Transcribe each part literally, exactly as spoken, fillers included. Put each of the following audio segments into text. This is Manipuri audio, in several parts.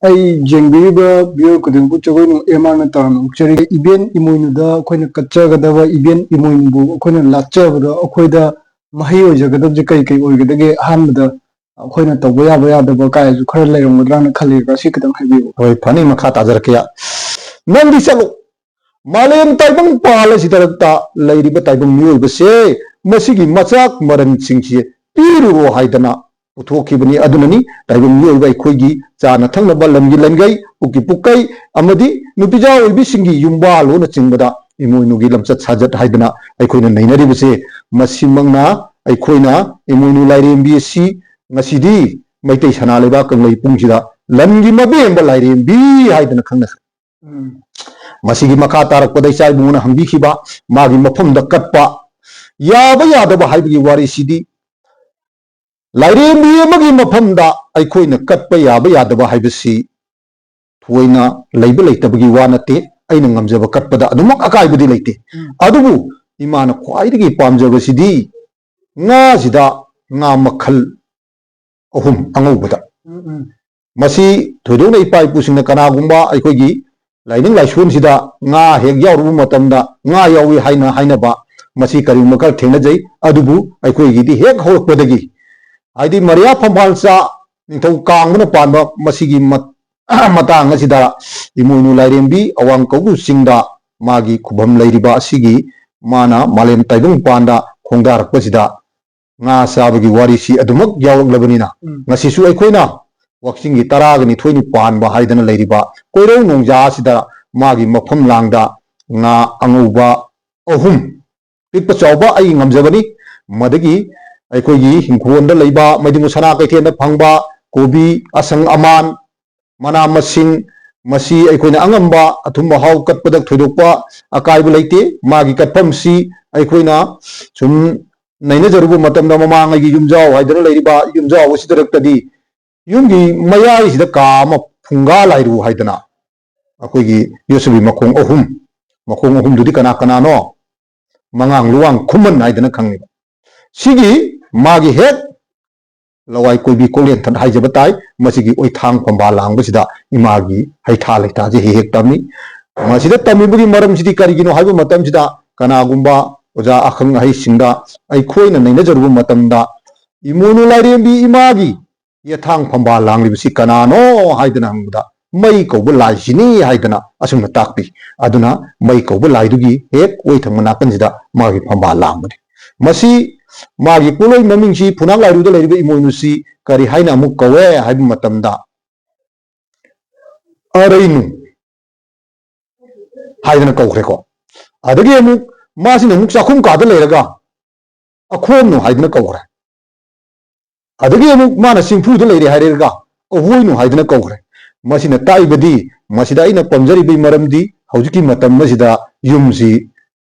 ꯑꯩ ꯌꯦꯡꯕꯤꯔꯤꯕ viewer ꯈꯨꯗꯤꯡꯃꯛꯄꯨ ꯖꯒꯣꯏꯅꯨ ꯑꯦꯝ ꯑꯥꯔꯅ ꯇꯔꯥꯝꯅ ꯑꯣꯛꯆꯔꯤ꯫ ꯏꯕꯦꯟ ꯏꯃꯣꯏꯅꯨꯗ ꯑꯩꯈꯣꯏꯅ ꯀꯠꯆꯒꯗꯕ, ꯏꯕꯦꯟ ꯏꯃꯣꯏꯅꯨꯕꯨ ꯑꯩꯈꯣꯏꯅ ꯂꯥꯠꯆꯕꯗ ꯑꯩꯈꯣꯏꯗ ꯃꯍꯩ ꯑꯣꯏꯖꯒꯗꯕꯁꯦ ꯀꯔꯤ ꯀꯔꯤ ꯑꯣꯏꯒꯗꯒꯦ? ꯑꯍꯥꯟꯕꯗ ꯑꯩꯈꯣꯏꯅ ꯇꯧꯕ ꯌꯥꯕ ꯌꯥꯗꯕ ꯀꯥꯏꯁꯨ ꯈꯔ ꯂꯩꯔꯝꯒꯗ꯭ꯔꯥꯅ ꯈꯜꯂꯤ꯫ ꯁꯤ ꯈꯤꯇꯪ ꯍꯥꯏꯕꯤꯌꯨ꯫ ꯍꯣꯏ, ꯐꯅꯤ, ꯃꯈꯥ ꯇꯥꯖꯔꯛꯀꯦ꯫ ꯅꯪꯗꯤ ꯆꯠꯂꯣ, ꯃꯥꯂꯦꯝ ꯇꯥꯏꯕꯪ ꯄꯥꯜ ꯑꯁꯤꯗ ꯂꯩꯔꯤꯕ ꯇꯥꯏꯕꯪ ꯃꯤꯑꯣꯏꯕꯁꯦ ꯃꯁꯤꯒꯤ ꯃꯆꯥꯛ ꯃꯔꯟꯁꯤꯡꯁꯦ ꯄꯤꯔꯨꯔꯣ ꯍꯥꯏꯗꯅ ꯄꯨꯊꯣꯛꯈꯤꯕꯅꯤ꯫ ꯑꯗꯨꯅꯅꯤ ꯇꯥꯏꯕꯪ ꯃꯤꯑꯣꯏꯕ ꯑꯩꯈꯣꯏꯒꯤ ꯆꯥꯅ ꯊꯛꯅꯕ ꯂꯝꯒꯤ ꯂꯟꯒꯩ, ꯄꯨꯛꯀꯤ ꯄꯨꯛꯀꯩ ꯑꯃꯗꯤ ꯅꯨꯄꯤꯖꯥ ꯑꯣꯏꯕꯤꯁꯤꯡꯒꯤ ꯌꯨꯝꯕꯥꯜꯂꯣꯅꯆꯤꯡꯕꯗ ꯏꯃꯣꯏꯅꯨꯒꯤ ꯂꯝꯆꯠ ꯁꯥꯖꯠ ꯍꯥꯏꯗꯅ ꯑꯩꯈꯣꯏꯅ ꯅꯩꯅꯔꯤꯕꯁꯦ꯫ ꯃꯁꯤꯃꯛꯅ ꯑꯩꯈꯣꯏꯅ ꯏꯃꯣꯏꯅꯨ ꯂꯥꯏꯔꯦꯝꯕꯤ ꯑꯁꯤ ꯉꯁꯤꯗꯤ ꯃꯩꯇꯩ ꯁꯅꯥ ꯂꯩꯕꯥꯛ ꯀꯪꯂꯩ ꯄꯨꯡꯁꯤꯗ ꯂꯟꯒꯤ ꯃꯕꯦꯝꯕ ꯂꯥꯏꯔꯦꯝꯕꯤ ꯍꯥꯏꯗꯅ ꯈꯪꯅꯩ꯫ ꯎꯝ꯫ ꯃꯁꯤꯒꯤ ꯃꯈꯥ ꯇꯥꯔꯛꯄꯗ ꯏꯆꯥ ꯏꯕꯨꯡꯉꯣꯅ ꯍꯪꯕꯤꯈꯤꯕ ꯃꯥꯒꯤ ꯃꯐꯝꯗ ꯀꯠꯄ ꯌꯥꯕ ꯌꯥꯗꯕ ꯍꯥꯏꯕꯒꯤ ꯋꯥꯔꯤꯁꯤꯗꯤ, ꯂꯥꯏꯔꯦꯝꯕꯤ ꯑꯃꯒꯤ ꯃꯐꯝꯗ ꯑꯩꯈꯣꯏꯅ ꯀꯠꯄ ꯌꯥꯕ ꯌꯥꯗꯕ ꯍꯥꯏꯕꯁꯤ ꯊꯣꯏꯅ ꯂꯩꯕ ꯂꯩꯇꯕꯒꯤ ꯋꯥ ꯅꯠꯇꯦ꯫ ꯑꯩꯅ ꯉꯝꯖꯕ ꯀꯠꯄꯗ ꯑꯗꯨꯃꯛ ꯑꯀꯥꯏꯕꯗꯤ ꯂꯩꯇꯦ꯫ ꯎꯝ꯫ ꯑꯗꯨꯕꯨ ꯏꯃꯥꯅ ꯈ꯭ꯋꯥꯏꯗꯒꯤ ꯄꯥꯝꯖꯕꯁꯤꯗꯤ ꯉꯥꯁꯤꯗ ꯉꯥ ꯃꯈꯜ ꯑꯍꯨꯝ ꯑꯉꯧꯕꯗ꯫ ꯎꯝ, ꯎꯝ꯫ ꯃꯁꯤ ꯊꯣꯏꯗꯣꯛꯅ ꯏꯄꯥ ꯏꯄꯨꯁꯤꯡꯅ ꯀꯅꯥꯒꯨꯝꯕ ꯑꯩꯈꯣꯏꯒꯤ ꯂꯥꯏꯅꯤꯡ ꯂꯥꯏꯁꯣꯟꯁꯤꯗ ꯉꯥ ꯍꯦꯛ ꯌꯥꯎꯔꯨꯕ ꯃꯇꯝꯗ ꯉꯥ ꯌꯥꯎꯏ ꯍꯥꯏꯅ ꯍꯥꯏꯅꯕ, ꯃꯁꯤ ꯀꯔꯤꯒꯨꯝꯕ ꯈꯔ ꯊꯦꯡꯅꯖꯩ꯫ ꯑꯗꯨꯕꯨ ꯑꯩꯈꯣꯏꯒꯤꯗꯤ ꯍꯦꯛ ꯍꯧꯔꯛꯄꯗꯒꯤ, ꯍꯥꯏꯗꯤ ꯃꯔꯤꯌꯥ ꯐꯝꯕꯥꯜꯆꯥ ꯅꯤꯡꯊꯧ ꯀꯥꯡꯕꯅ ꯄꯥꯟꯕ ꯃꯁꯤꯒꯤ ꯃꯠ-, ꯃꯇꯥꯡ ꯑꯁꯤꯗ ꯏꯃꯣꯏꯅꯨ ꯂꯥꯏꯔꯦꯝꯕꯤ ꯑꯋꯥꯡ ꯀꯧꯕ꯭ꯔꯨ ꯆꯤꯡꯗ ꯃꯥꯒꯤ ꯈꯨꯕꯝ ꯂꯩꯔꯤꯕ ꯑꯁꯤꯒꯤ ꯃꯥꯅ ꯃꯥꯂꯦꯝ ꯇꯥꯏꯕꯪ ꯄꯥꯟꯗ ꯈꯣꯡꯗꯥꯔꯛꯄꯁꯤꯗ ꯉꯥ ꯆꯥꯕꯒꯤ ꯋꯥꯔꯤꯁꯤ ꯑꯗꯨꯃꯛ ꯌꯥꯎꯔꯛꯂꯕꯅꯤꯅ, ꯎꯝ꯫ ꯉꯁꯤꯁꯨ ꯑꯩꯈꯣꯏꯅ ꯋꯥꯛꯆꯤꯡꯒꯤ ꯇꯔꯥꯒ ꯅꯤꯊꯣꯏꯅꯤ ꯄꯥꯟꯕ ꯍꯥꯏꯗꯅ ꯂꯩꯔꯤꯕ ꯀꯣꯏꯔꯧ ꯅꯣꯡꯖꯥ ꯑꯁꯤꯗ ꯃꯥꯒꯤ ꯃꯐꯝ ꯂꯥꯡꯗ ꯉꯥ ꯑꯉꯧꯕ ꯑꯍꯨꯝ, ꯄꯤꯛꯄ ꯆꯥꯎꯕ ꯑꯩ ꯉꯝꯖꯕꯅꯤ꯫ ꯃꯗꯒꯤ ꯑꯩꯈꯣꯏꯒꯤ ꯏꯪꯈꯣꯜꯗ ꯂꯩꯕ ꯃꯩꯗꯤꯡ ꯁꯅꯥ ꯀꯩꯊꯦꯜꯗ ꯐꯪꯕ ꯀꯣꯕꯤ, ꯑꯁꯪ ꯑꯃꯥꯟ, ꯃꯅꯥ ꯃꯁꯤꯡ, ꯃꯁꯤ ꯑꯩꯈꯣꯏꯅ ꯑꯉꯝꯕ ꯑꯊꯨꯝ ꯑꯍꯥꯎ ꯀꯠꯄꯗ ꯊꯣꯏꯗꯣꯛꯄ ꯑꯀꯥꯏꯕ ꯂꯩꯇꯦ꯫ ꯃꯥꯒꯤ ꯀꯠꯐꯝꯁꯤ ꯑꯩꯈꯣꯏꯅ ꯁꯨꯝ ꯅꯩꯅꯖꯔꯨꯕ ꯃꯇꯝꯗ, ꯃꯃꯥꯡꯉꯩꯒꯤ ꯌꯨꯝꯖꯥꯎ ꯍꯥꯏꯗꯅ ꯂꯩꯔꯤꯕ ꯌꯨꯝꯖꯥꯎ ꯑꯁꯤꯗ ꯔꯛꯇꯗꯤ ꯌꯨꯝꯒꯤ ꯃꯌꯥꯏꯁꯤꯗ ꯀꯥ ꯑꯃ ꯐꯨꯡꯒꯥ ꯂꯥꯏꯔꯨ ꯍꯥꯏꯗꯅ ꯑꯩꯈꯣꯏꯒꯤ ꯌꯣꯠꯁꯕꯤ ꯃꯈꯣꯡ ꯑꯍꯨꯝ, ꯃꯈꯣꯡ ꯑꯍꯨꯝꯗꯨꯗꯤ ꯀꯅꯥ ꯀꯅꯥꯅꯣ? ꯃꯉꯥꯡ, ꯂꯨꯋꯥꯡ, ꯈꯨꯃꯟ ꯍꯥꯏꯗꯅ ꯈꯪꯉꯤꯕ꯫ ꯁꯤꯒꯤ ꯃꯥꯒꯤ ꯍꯦꯛ ꯂꯋꯥꯏ ꯀꯣꯏꯕꯤ ꯀꯣꯛꯂꯦꯟꯊꯠ ꯍꯥꯏꯖꯕ ꯇꯥꯏ꯫ ꯃꯁꯤꯒꯤ ꯑꯣꯏꯊꯥꯡ ꯐꯝꯕꯥꯜ ꯂꯥꯡꯕꯁꯤꯗ ꯏꯃꯥꯒꯤ ꯍꯩꯊꯥ ꯂꯩꯊꯥꯁꯦ ꯍꯦꯛ ꯍꯦꯛ ꯇꯝꯃꯤ꯫ ꯃꯁꯤꯗ ꯇꯝꯃꯤꯕꯒꯤ ꯃꯔꯝꯁꯤꯗꯤ ꯀꯔꯤꯒꯤꯅꯣ ꯍꯥꯏꯕ ꯃꯇꯝꯁꯤꯗ, ꯀꯅꯥꯒꯨꯝꯕ ꯑꯣꯖꯥ ꯑꯈꯪ ꯑꯍꯩꯁꯤꯡꯗ ꯑꯩꯈꯣꯏꯅ ꯅꯩꯅꯖꯔꯨꯕ ꯃꯇꯝꯗ, "ꯏꯃꯣꯏꯅꯨ ꯂꯥꯏꯔꯦꯝꯕꯤ ꯏꯃꯥꯒꯤ ꯌꯦꯊꯥꯡ ꯐꯝꯕꯥꯜ ꯂꯥꯡꯂꯤꯕꯁꯤ ꯀꯅꯥꯅꯣ?" ꯍꯥꯏꯗꯅ ꯍꯪꯕꯗ, "ꯃꯩ ꯀꯧꯕ ꯂꯥꯏꯁꯤꯅꯤ" ꯍꯥꯏꯗꯅ ꯑꯁꯨꯝꯅ ꯇꯥꯛꯄꯤ꯫ ꯑꯗꯨꯅ ꯃꯩ ꯀꯧꯕ ꯂꯥꯏꯗꯨꯒꯤ ꯍꯦꯛ ꯑꯣꯏ ꯊꯪꯕ ꯅꯥꯀꯟꯁꯤꯗ ꯃꯥꯒꯤ ꯐꯝꯕꯥꯜ ꯂꯥꯡꯕꯅꯤ꯫ ꯃꯁꯤ, ꯃꯥꯒꯤ ꯄꯣꯠꯂꯣꯏ ꯃꯃꯤꯡꯁꯤ, ꯐꯨꯅꯥꯛ ꯂꯥꯏꯔꯨꯗ ꯂꯩꯔꯤꯕ ꯏꯃꯣꯏꯅꯨꯁꯤ ꯀꯔꯤ ꯍꯥꯏꯅ ꯑꯃꯨꯛ ꯀꯧꯋꯦ ꯍꯥꯏꯕ ꯃꯇꯝꯗ, "ꯑꯔꯩꯅꯨ" ꯍꯥꯏꯗꯅ ꯀꯧꯈ꯭ꯔꯦꯀꯣ꯫ ꯑꯗꯒꯤ ꯑꯃꯨꯛ ꯃꯥꯁꯤꯅ ꯑꯃꯨꯛ ꯆꯥꯛꯈꯨꯝ ꯀꯥꯗ ꯂꯩꯔꯒ "ꯑꯈꯣꯝꯅꯨ" ꯍꯥꯏꯗꯅ ꯀꯧꯈ꯭ꯔꯦ꯫ ꯑꯗꯒꯤ ꯑꯃꯨꯛ ꯃꯥꯅ ꯆꯤꯡꯐꯨꯗ ꯂꯩꯔꯦ ꯍꯥꯏꯔꯒ "ꯑꯍꯣꯏꯅꯨ" ꯍꯥꯏꯗꯅ ꯀꯧꯈ꯭ꯔꯦ꯫ ꯃꯁꯤꯅ ꯇꯥꯛꯏꯕꯗꯤ, ꯃꯁꯤꯗ ꯑꯩꯅ ꯄꯟꯖꯔꯤꯕꯒꯤ ꯃꯔꯝꯗꯤ, ꯍꯧꯖꯤꯛꯀꯤ ꯃꯇꯝ ꯑꯁꯤꯗ ꯌꯨꯝꯁꯤ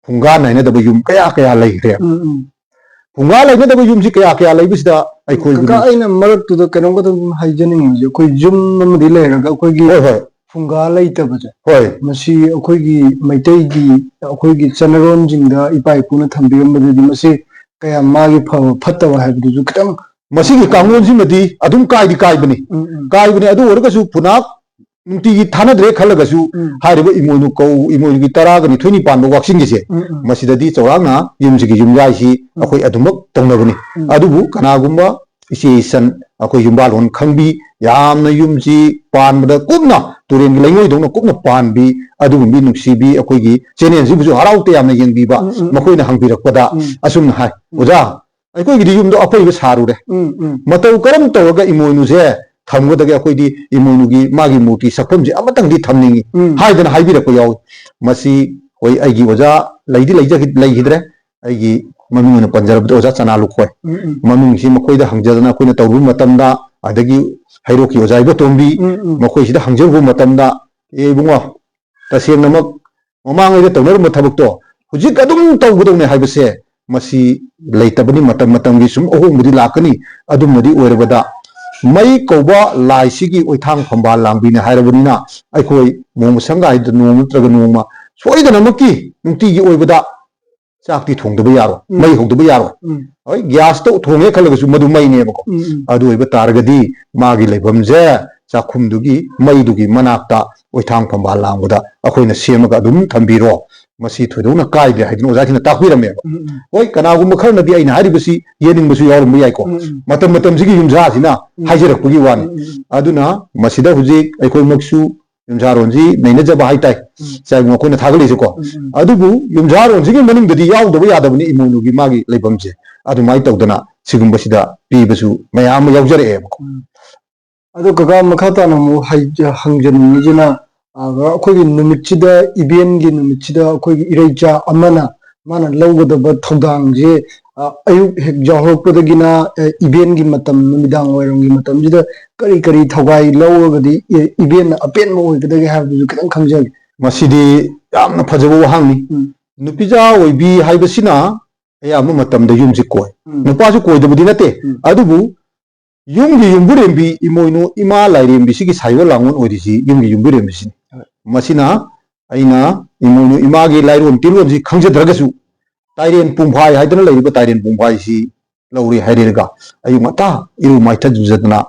ꯐꯨꯡꯒꯥ ꯅꯥꯏꯅꯗꯕ ꯌꯨꯝ ꯀꯌꯥ ꯀꯌꯥ ꯂꯩꯈ꯭ꯔꯦ꯫ ꯎꯝ, ꯎꯝ꯫ ꯐꯨꯡꯒꯥ ꯂꯩꯅꯗꯕ ꯌꯨꯝꯁꯤ ꯀꯌꯥ ꯀꯌꯥ ꯂꯩꯕꯁꯤꯗ ꯑꯩꯈꯣꯏ ꯀꯀꯥ, ꯑꯩꯅ ꯃꯔꯛꯇꯨꯗ ꯀꯩꯅꯣꯝꯈꯛꯇꯪ ꯍꯥꯏꯖꯅꯤꯡꯉꯤꯁꯦ, ꯑꯩꯈꯣꯏ ꯌꯨꯝ ꯑꯃꯗꯤ ꯂꯩꯔꯒ ꯑꯩꯈꯣꯏꯒꯤ ꯍꯣꯏ, ꯍꯣꯏ꯫ ꯐꯨꯡꯒꯥ ꯂꯩꯇꯕꯁꯦ, ꯍꯣꯏ꯫ ꯃꯁꯤ ꯑꯩꯈꯣꯏꯒꯤ ꯃꯩꯇꯩꯒꯤ, ꯑꯩꯈꯣꯏꯒꯤ ꯆꯠꯅꯔꯣꯟꯁꯤꯡꯗ ꯏꯄꯥ ꯏꯄꯨꯅ ꯊꯝꯕꯤꯔꯝꯕꯗꯨꯗꯤ, ꯃꯁꯤ ꯀꯌꯥꯝ ꯃꯥꯒꯤ ꯐꯕ ꯐꯠꯇꯕ ꯍꯥꯏꯕꯗꯨꯁꯨ ꯈꯤꯇꯪ ꯃꯁꯤꯒꯤ ꯀꯥꯡꯂꯣꯟꯁꯤꯃꯗꯤ ꯑꯗꯨꯝ ꯀꯥꯏꯗꯤ ꯀꯥꯏꯕꯅꯤ꯫ ꯎꯝ, ꯎꯝ꯫ ꯀꯥꯏꯕꯅꯤ꯫ ꯑꯗꯨ ꯑꯣꯏꯔꯒꯁꯨ ꯐꯨꯅꯥꯛ ꯅꯨꯡꯇꯤꯒꯤ ꯊꯥꯅꯗ꯭ꯔꯦ ꯈꯜꯂꯒꯁꯨ, ꯎꯝ꯫ ꯍꯥꯏꯔꯤꯕ ꯏꯃꯣꯏꯅꯨ ꯀꯧ, ꯏꯃꯣꯏꯅꯨꯒꯤ ꯇꯔꯥꯒ ꯅꯤꯊꯣꯏꯅꯤ ꯄꯥꯟꯕ ꯋꯥꯛꯆꯤꯡꯒꯤꯁꯦ, ꯎꯝ, ꯎꯝ꯫ ꯃꯁꯤꯗꯗꯤ ꯆꯥꯎꯔꯥꯛꯅ ꯌꯨꯝꯁꯤꯒꯤ ꯌꯨꯝꯌꯥꯏꯁꯤ ꯎꯝ꯫ ꯑꯩꯈꯣꯏ ꯑꯗꯨꯃꯛ ꯇꯧꯅꯕꯅꯤ꯫ ꯎꯝ꯫ ꯑꯗꯨꯕꯨ ꯀꯅꯥꯒꯨꯝꯕ ꯏꯆꯦ ꯏꯆꯟ, ꯑꯩꯈꯣꯏ ꯌꯨꯝꯕꯥꯜꯂꯣꯟ ꯈꯪꯕꯤ, ꯌꯥꯝꯅ ꯌꯨꯝꯁꯤ ꯄꯥꯟꯕꯗ ꯀꯨꯞꯅ, ꯇꯨꯔꯦꯟꯒꯤ ꯂꯩꯉꯣꯏꯗꯧꯅ ꯀꯨꯞꯅ ꯄꯥꯟꯕꯤ, ꯑꯗꯨꯒꯨꯝꯕꯤ ꯅꯨꯡꯁꯤꯕꯤ, ꯑꯩꯈꯣꯏꯒꯤ ꯆꯦꯅꯦꯜꯁꯤꯕꯨꯁꯨ ꯍꯔꯥꯎ ꯇꯌꯥꯝꯅ ꯌꯦꯡꯕꯤꯕ, ꯎꯝ, ꯎꯝ, ꯎꯝ꯫ ꯃꯈꯣꯏꯅ ꯍꯪꯕꯤꯔꯛꯄꯗ ꯎꯝ꯫ ꯑꯁꯨꯝꯅ ꯍꯥꯏ, ꯎꯝ꯫ "ꯑꯣꯖꯥ, ꯑꯩꯈꯣꯏꯒꯤꯗꯤ ꯌꯨꯝꯗꯣ ꯑꯄꯩꯕ ꯁꯥꯔꯨꯔꯦ꯫ ꯎꯝ, ꯎꯝ꯫ ꯃꯇꯧ ꯀꯔꯝ ꯇꯧꯔꯒ ꯏꯃꯣꯏꯅꯨꯁꯦ ꯊꯝꯒꯗꯒꯦ? ꯑꯩꯈꯣꯏꯗꯤ ꯏꯃꯣꯏꯅꯨꯒꯤ ꯃꯥꯒꯤ ꯃꯨꯔꯇꯤ ꯁꯛꯐꯝꯁꯦ ꯑꯃꯇꯪꯗꯤ ꯊꯝꯅꯤꯡꯉꯤ", ꯎꯝ꯫ ꯍꯥꯏꯗꯅ ꯍꯥꯏꯕꯤꯔꯛꯄ ꯌꯥꯎꯏ꯫ ꯃꯁꯤ, ꯍꯣꯏ, ꯑꯩꯒꯤ ꯑꯣꯖꯥ ꯂꯩꯗꯤ ꯂꯩꯖꯈꯤ-, ꯂꯩꯈꯤꯗ꯭ꯔꯦ꯫ ꯑꯩꯒꯤ ꯃꯃꯤꯡ ꯑꯣꯏꯅ ꯄꯟꯖꯔꯕꯗ ꯑꯣꯖꯥ ꯆꯅꯥ ꯂꯨꯈꯣꯏ꯫ ꯎꯝ, ꯎꯝ꯫ ꯃꯃꯤꯡꯁꯤ ꯃꯈꯣꯏꯗ ꯍꯪꯖꯗꯅ ꯑꯩꯈꯣꯏꯅ ꯇꯧꯔꯨꯕ ꯃꯇꯝꯗ, ꯑꯗꯒꯤ ꯍꯩꯔꯣꯛꯀꯤ ꯑꯣꯖꯥ ꯏꯕꯣꯇꯣꯝꯕꯤ, ꯎꯝ, ꯎꯝ꯫ ꯃꯈꯣꯏꯁꯤꯗ ꯍꯪꯖꯔꯨꯕ ꯃꯇꯝꯗ, "ꯑꯦ ꯏꯕꯨꯡꯉꯣ, ꯇꯁꯦꯡꯅꯃꯛ ꯃꯃꯥꯡꯉꯩꯗ ꯇꯧꯅꯔꯝꯕ ꯊꯕꯛꯇꯣ ꯍꯧꯖꯤꯛ ꯑꯗꯨꯝ ꯇꯧꯒꯗꯧꯅꯦ ꯍꯥꯏꯕꯁꯦ, ꯃꯁꯤ ꯂꯩꯇꯕꯅꯤ꯫ ꯃꯇꯝ ꯃꯇꯝꯒꯤ ꯁꯨꯝ ꯑꯍꯣꯡꯕꯗꯤ ꯂꯥꯛꯀꯅꯤ꯫ ꯑꯗꯨꯝꯅꯗꯤ ꯑꯣꯏꯔꯕꯗ, ꯃꯩ ꯀꯧꯕ ꯂꯥꯏꯁꯤꯒꯤ ꯑꯣꯏꯊꯥꯡ ꯐꯝꯕꯥꯜ ꯂꯥꯡꯕꯤꯅꯦ ꯍꯥꯏꯔꯕꯅꯤꯅ, ꯑꯩꯈꯣꯏ ꯃꯣꯡꯕ ꯁꯪꯒꯥꯏꯗ ꯅꯣꯡꯃ ꯅꯠꯇ꯭ꯔꯒ ꯅꯣꯡꯃ ꯁꯣꯏꯗꯅꯃꯛꯀꯤ ꯅꯨꯡꯇꯤꯒꯤ ꯑꯣꯏꯕꯗ ꯆꯥꯛꯇꯤ ꯊꯣꯡꯗꯕ ꯌꯥꯔꯣꯏ, ꯎꯝ꯫ ꯃꯩ ꯍꯧꯗꯕ ꯌꯥꯔꯣꯏ꯫ ꯎꯝ꯫ ꯍꯣꯏ, gas ꯇ ꯊꯣꯡꯉꯦ ꯈꯜꯂꯒꯁꯨ ꯃꯗꯨ ꯃꯩꯅꯦꯕꯀꯣ꯫ ꯎꯝ, ꯎꯝ꯫ ꯑꯗꯨ ꯑꯣꯏꯕ ꯇꯥꯔꯒꯗꯤ ꯃꯥꯒꯤ ꯂꯩꯐꯝꯁꯦ ꯆꯥꯛꯈꯨꯝꯗꯨꯒꯤ ꯃꯩꯗꯨꯒꯤ ꯃꯅꯥꯛꯇ ꯑꯣꯏꯊꯥꯡ ꯐꯝꯕꯥꯜ ꯂꯥꯡꯕꯗ ꯑꯩꯈꯣꯏꯅ ꯁꯦꯝꯃꯒ ꯑꯗꯨꯝ ꯊꯝꯕꯤꯔꯣ, ꯃꯁꯤ ꯊꯣꯏꯗꯣꯛꯅ ꯀꯥꯏꯗ꯭ꯔꯦ ꯍꯥꯏꯗꯅ ꯑꯣꯖꯥꯁꯤꯡꯅ ꯇꯥꯛꯄꯤꯔꯝꯃꯦꯕ꯫ ꯎꯝ, ꯎꯝ꯫ ꯍꯣꯏ, ꯀꯅꯥꯒꯨꯝꯕ ꯈꯔꯅꯗꯤ ꯑꯩꯅ ꯍꯥꯏꯔꯤꯕꯁꯤ ꯌꯦꯡꯅꯤꯡꯕꯁꯨ ꯌꯥꯎꯔꯝꯕ ꯌꯥꯏꯀꯣ꯫ ꯎꯝ, ꯎꯝ꯫ ꯃꯇꯝ ꯃꯇꯝꯁꯤꯒꯤ ꯌꯨꯝꯁꯥꯁꯤꯅ ꯎꯝ꯫ ꯍꯥꯏꯖꯔꯛꯄꯒꯤ ꯋꯥꯅꯤ꯫ ꯎꯝ, ꯎꯝ, ꯎꯝ꯫ ꯑꯗꯨꯅ ꯃꯁꯤꯗ ꯍꯧꯖꯤꯛ ꯑꯩꯈꯣꯏꯃꯛꯁꯨ ꯌꯨꯝꯁꯥꯔꯣꯟꯁꯤ ꯅꯩꯅꯖꯕ ꯍꯥꯏꯇꯥꯏ꯫ ꯎꯝ꯫ ꯉꯁꯥꯏ ꯑꯩꯈꯣꯏꯅ ꯊꯥꯒꯠꯂꯛꯏꯁꯦꯀꯣ꯫ ꯎꯝ, ꯎꯝ꯫ ꯑꯗꯨꯕꯨ ꯌꯨꯝꯁꯥꯔꯣꯟꯁꯤꯒꯤ ꯃꯅꯨꯡꯗꯗꯤ ꯌꯥꯎꯗꯕ ꯌꯥꯗꯕꯅꯤ ꯏꯃꯣꯏꯅꯨꯒꯤ ꯃꯥꯒꯤ ꯂꯩꯐꯝꯁꯦ꯫ ꯑꯗꯨꯃꯥꯏꯅ ꯇꯧꯗꯅ ꯁꯤꯒꯨꯝꯕꯁꯤꯗ ꯄꯤꯕꯁꯨ ꯃꯌꯥꯝ ꯑꯃ ꯌꯥꯎꯖꯔꯛꯑꯦꯕꯀꯣ꯫ ꯎꯝ꯫ ꯑꯗꯣ ꯀꯀꯥ, ꯃꯈꯥ ꯇꯥꯅ ꯑꯃꯨꯛ ꯍꯥꯏ-, ꯍꯪꯖꯅꯤꯡꯉꯤꯁꯤꯅ, ꯑ, ꯑꯩꯈꯣꯏꯒꯤ ꯅꯨꯃꯤꯠꯁꯤꯗ, ꯏꯕꯦꯟꯒꯤ ꯅꯨꯃꯤꯠꯁꯤꯗ ꯑꯩꯈꯣꯏꯒꯤ ꯏꯔꯩꯆꯥ ꯑꯃꯅ ꯃꯥꯅ ꯂꯧꯒꯗꯕ ꯊꯧꯗꯥꯡꯁꯦ, ꯑ, ꯑꯌꯨꯛ ꯍꯦꯛ ꯌꯥꯍꯧꯔꯛꯄꯗꯒꯤꯅ, ꯑ, ꯏꯕꯦꯟꯒꯤ ꯃꯇꯝ, ꯅꯨꯃꯤꯗꯥꯡ ꯋꯥꯏꯔꯝꯒꯤ ꯃꯇꯝꯁꯤꯗ ꯀꯔꯤ ꯀꯔꯤ ꯊꯧꯒꯥꯏ ꯂꯧꯔꯒꯗꯤ ꯏ-, ꯏꯕꯦꯟꯅ ꯑꯄꯦꯟꯕ ꯑꯣꯏꯒꯗꯒꯦ ꯍꯥꯏꯕꯗꯨꯁꯨ ꯈꯤꯇꯪ ꯈꯪꯖꯒꯦ꯫ ꯃꯁꯤꯗꯤ ꯌꯥꯝꯅ ꯐꯖꯕ ꯋꯥꯍꯪꯅꯤ꯫ ꯎꯝ꯫ ꯅꯨꯄꯤꯖꯥ ꯑꯣꯏꯕꯤ ꯍꯥꯏꯕꯁꯤꯅ ꯑꯌꯥꯝꯕ ꯃꯇꯝꯗ ꯌꯨꯝꯁꯤ ꯀꯣꯏ꯫ ꯎꯝ꯫ ꯅꯨꯄꯥꯁꯨ ꯀꯣꯏꯗꯕꯗꯤ ꯅꯠꯇꯦ꯫ ꯎꯝ꯫ ꯑꯗꯨꯕꯨ ꯌꯨꯝꯒꯤ ꯌꯨꯝꯕꯨꯔꯦꯝꯕꯤ ꯏꯃꯣꯏꯅꯨ ꯏꯃꯥ ꯂꯥꯏꯔꯦꯝꯕꯤꯁꯤꯒꯤ ꯁꯥꯏꯑꯣꯟ ꯂꯥꯡꯑꯣꯟ ꯑꯣꯏꯔꯤꯁꯤ ꯌꯨꯝꯒꯤ ꯌꯨꯝꯕꯨꯔꯦꯝꯕꯤꯁꯤꯅꯤ꯫ ꯍꯣꯏ꯫ ꯃꯁꯤꯅ ꯑꯩꯅ ꯏꯃꯣꯏꯅꯨ ꯏꯃꯥꯒꯤ ꯂꯥꯏꯔꯣꯟ ꯇꯤꯔꯣꯟꯁꯤ ꯈꯪꯖꯗ꯭ꯔꯒꯁꯨ ꯇꯥꯏꯔꯦꯟ ꯄꯨꯡꯐꯥꯏ ꯍꯥꯏꯗꯅ ꯂꯩꯔꯤꯕ ꯇꯥꯏꯔꯦꯟ ꯄꯨꯡꯐꯥꯏꯁꯤ ꯂꯧꯔꯦ ꯍꯥꯏꯔꯦꯔꯒ ꯑꯌꯨꯛ ꯉꯟꯇꯥ ꯏꯔꯨ ꯃꯥꯏꯊꯖꯗꯅ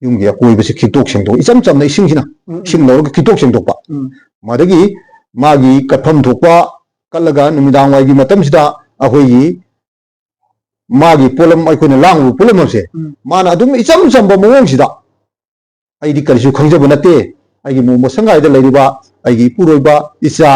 ꯌꯨꯝꯒꯤ ꯑꯀꯣꯏꯕꯁꯤ ꯈꯤꯛꯇꯣꯛ ꯁꯦꯡꯗꯣꯛ, ꯏꯆꯝ ꯆꯝꯅ ꯏꯁꯤꯡꯁꯤꯅ, ꯎꯝ, ꯎꯝ꯫ ꯏꯁꯤꯡ ꯂꯧꯔꯒ ꯈꯤꯛꯇꯣꯛ ꯁꯦꯡꯗꯣꯛꯄ꯫ ꯎꯝ꯫ ꯃꯗꯒꯤ ꯃꯥꯒꯤ ꯀꯠꯐꯝ ꯊꯣꯛꯄ ꯀꯠꯂꯒ ꯅꯨꯃꯤꯗꯥꯡ ꯋꯥꯏꯒꯤ ꯃꯇꯝꯁꯤꯗ ꯑꯩꯈꯣꯏꯒꯤ ꯃꯥꯒꯤ ꯄꯣꯠꯂꯝ, ꯑꯩꯈꯣꯏꯅ ꯂꯥꯡꯂꯤꯕ ꯄꯣꯠꯂꯝ ꯑꯃꯁꯦ, ꯎꯝ꯫ ꯃꯥꯅ ꯑꯗꯨꯝ ꯏꯆꯝ ꯆꯝꯕ ꯃꯑꯣꯡꯁꯤꯗ, "ꯑꯩꯗꯤ ꯀꯔꯤꯁꯨ ꯈꯪꯖꯕ ꯅꯠꯇꯦ, ꯑꯩꯒꯤ ꯃꯣꯃꯣ ꯁꯪꯒꯥꯏꯗ ꯂꯩꯔꯤꯕ ꯑꯩꯒꯤ ꯏꯄꯨꯔꯣꯏꯕ, ꯏꯆꯥ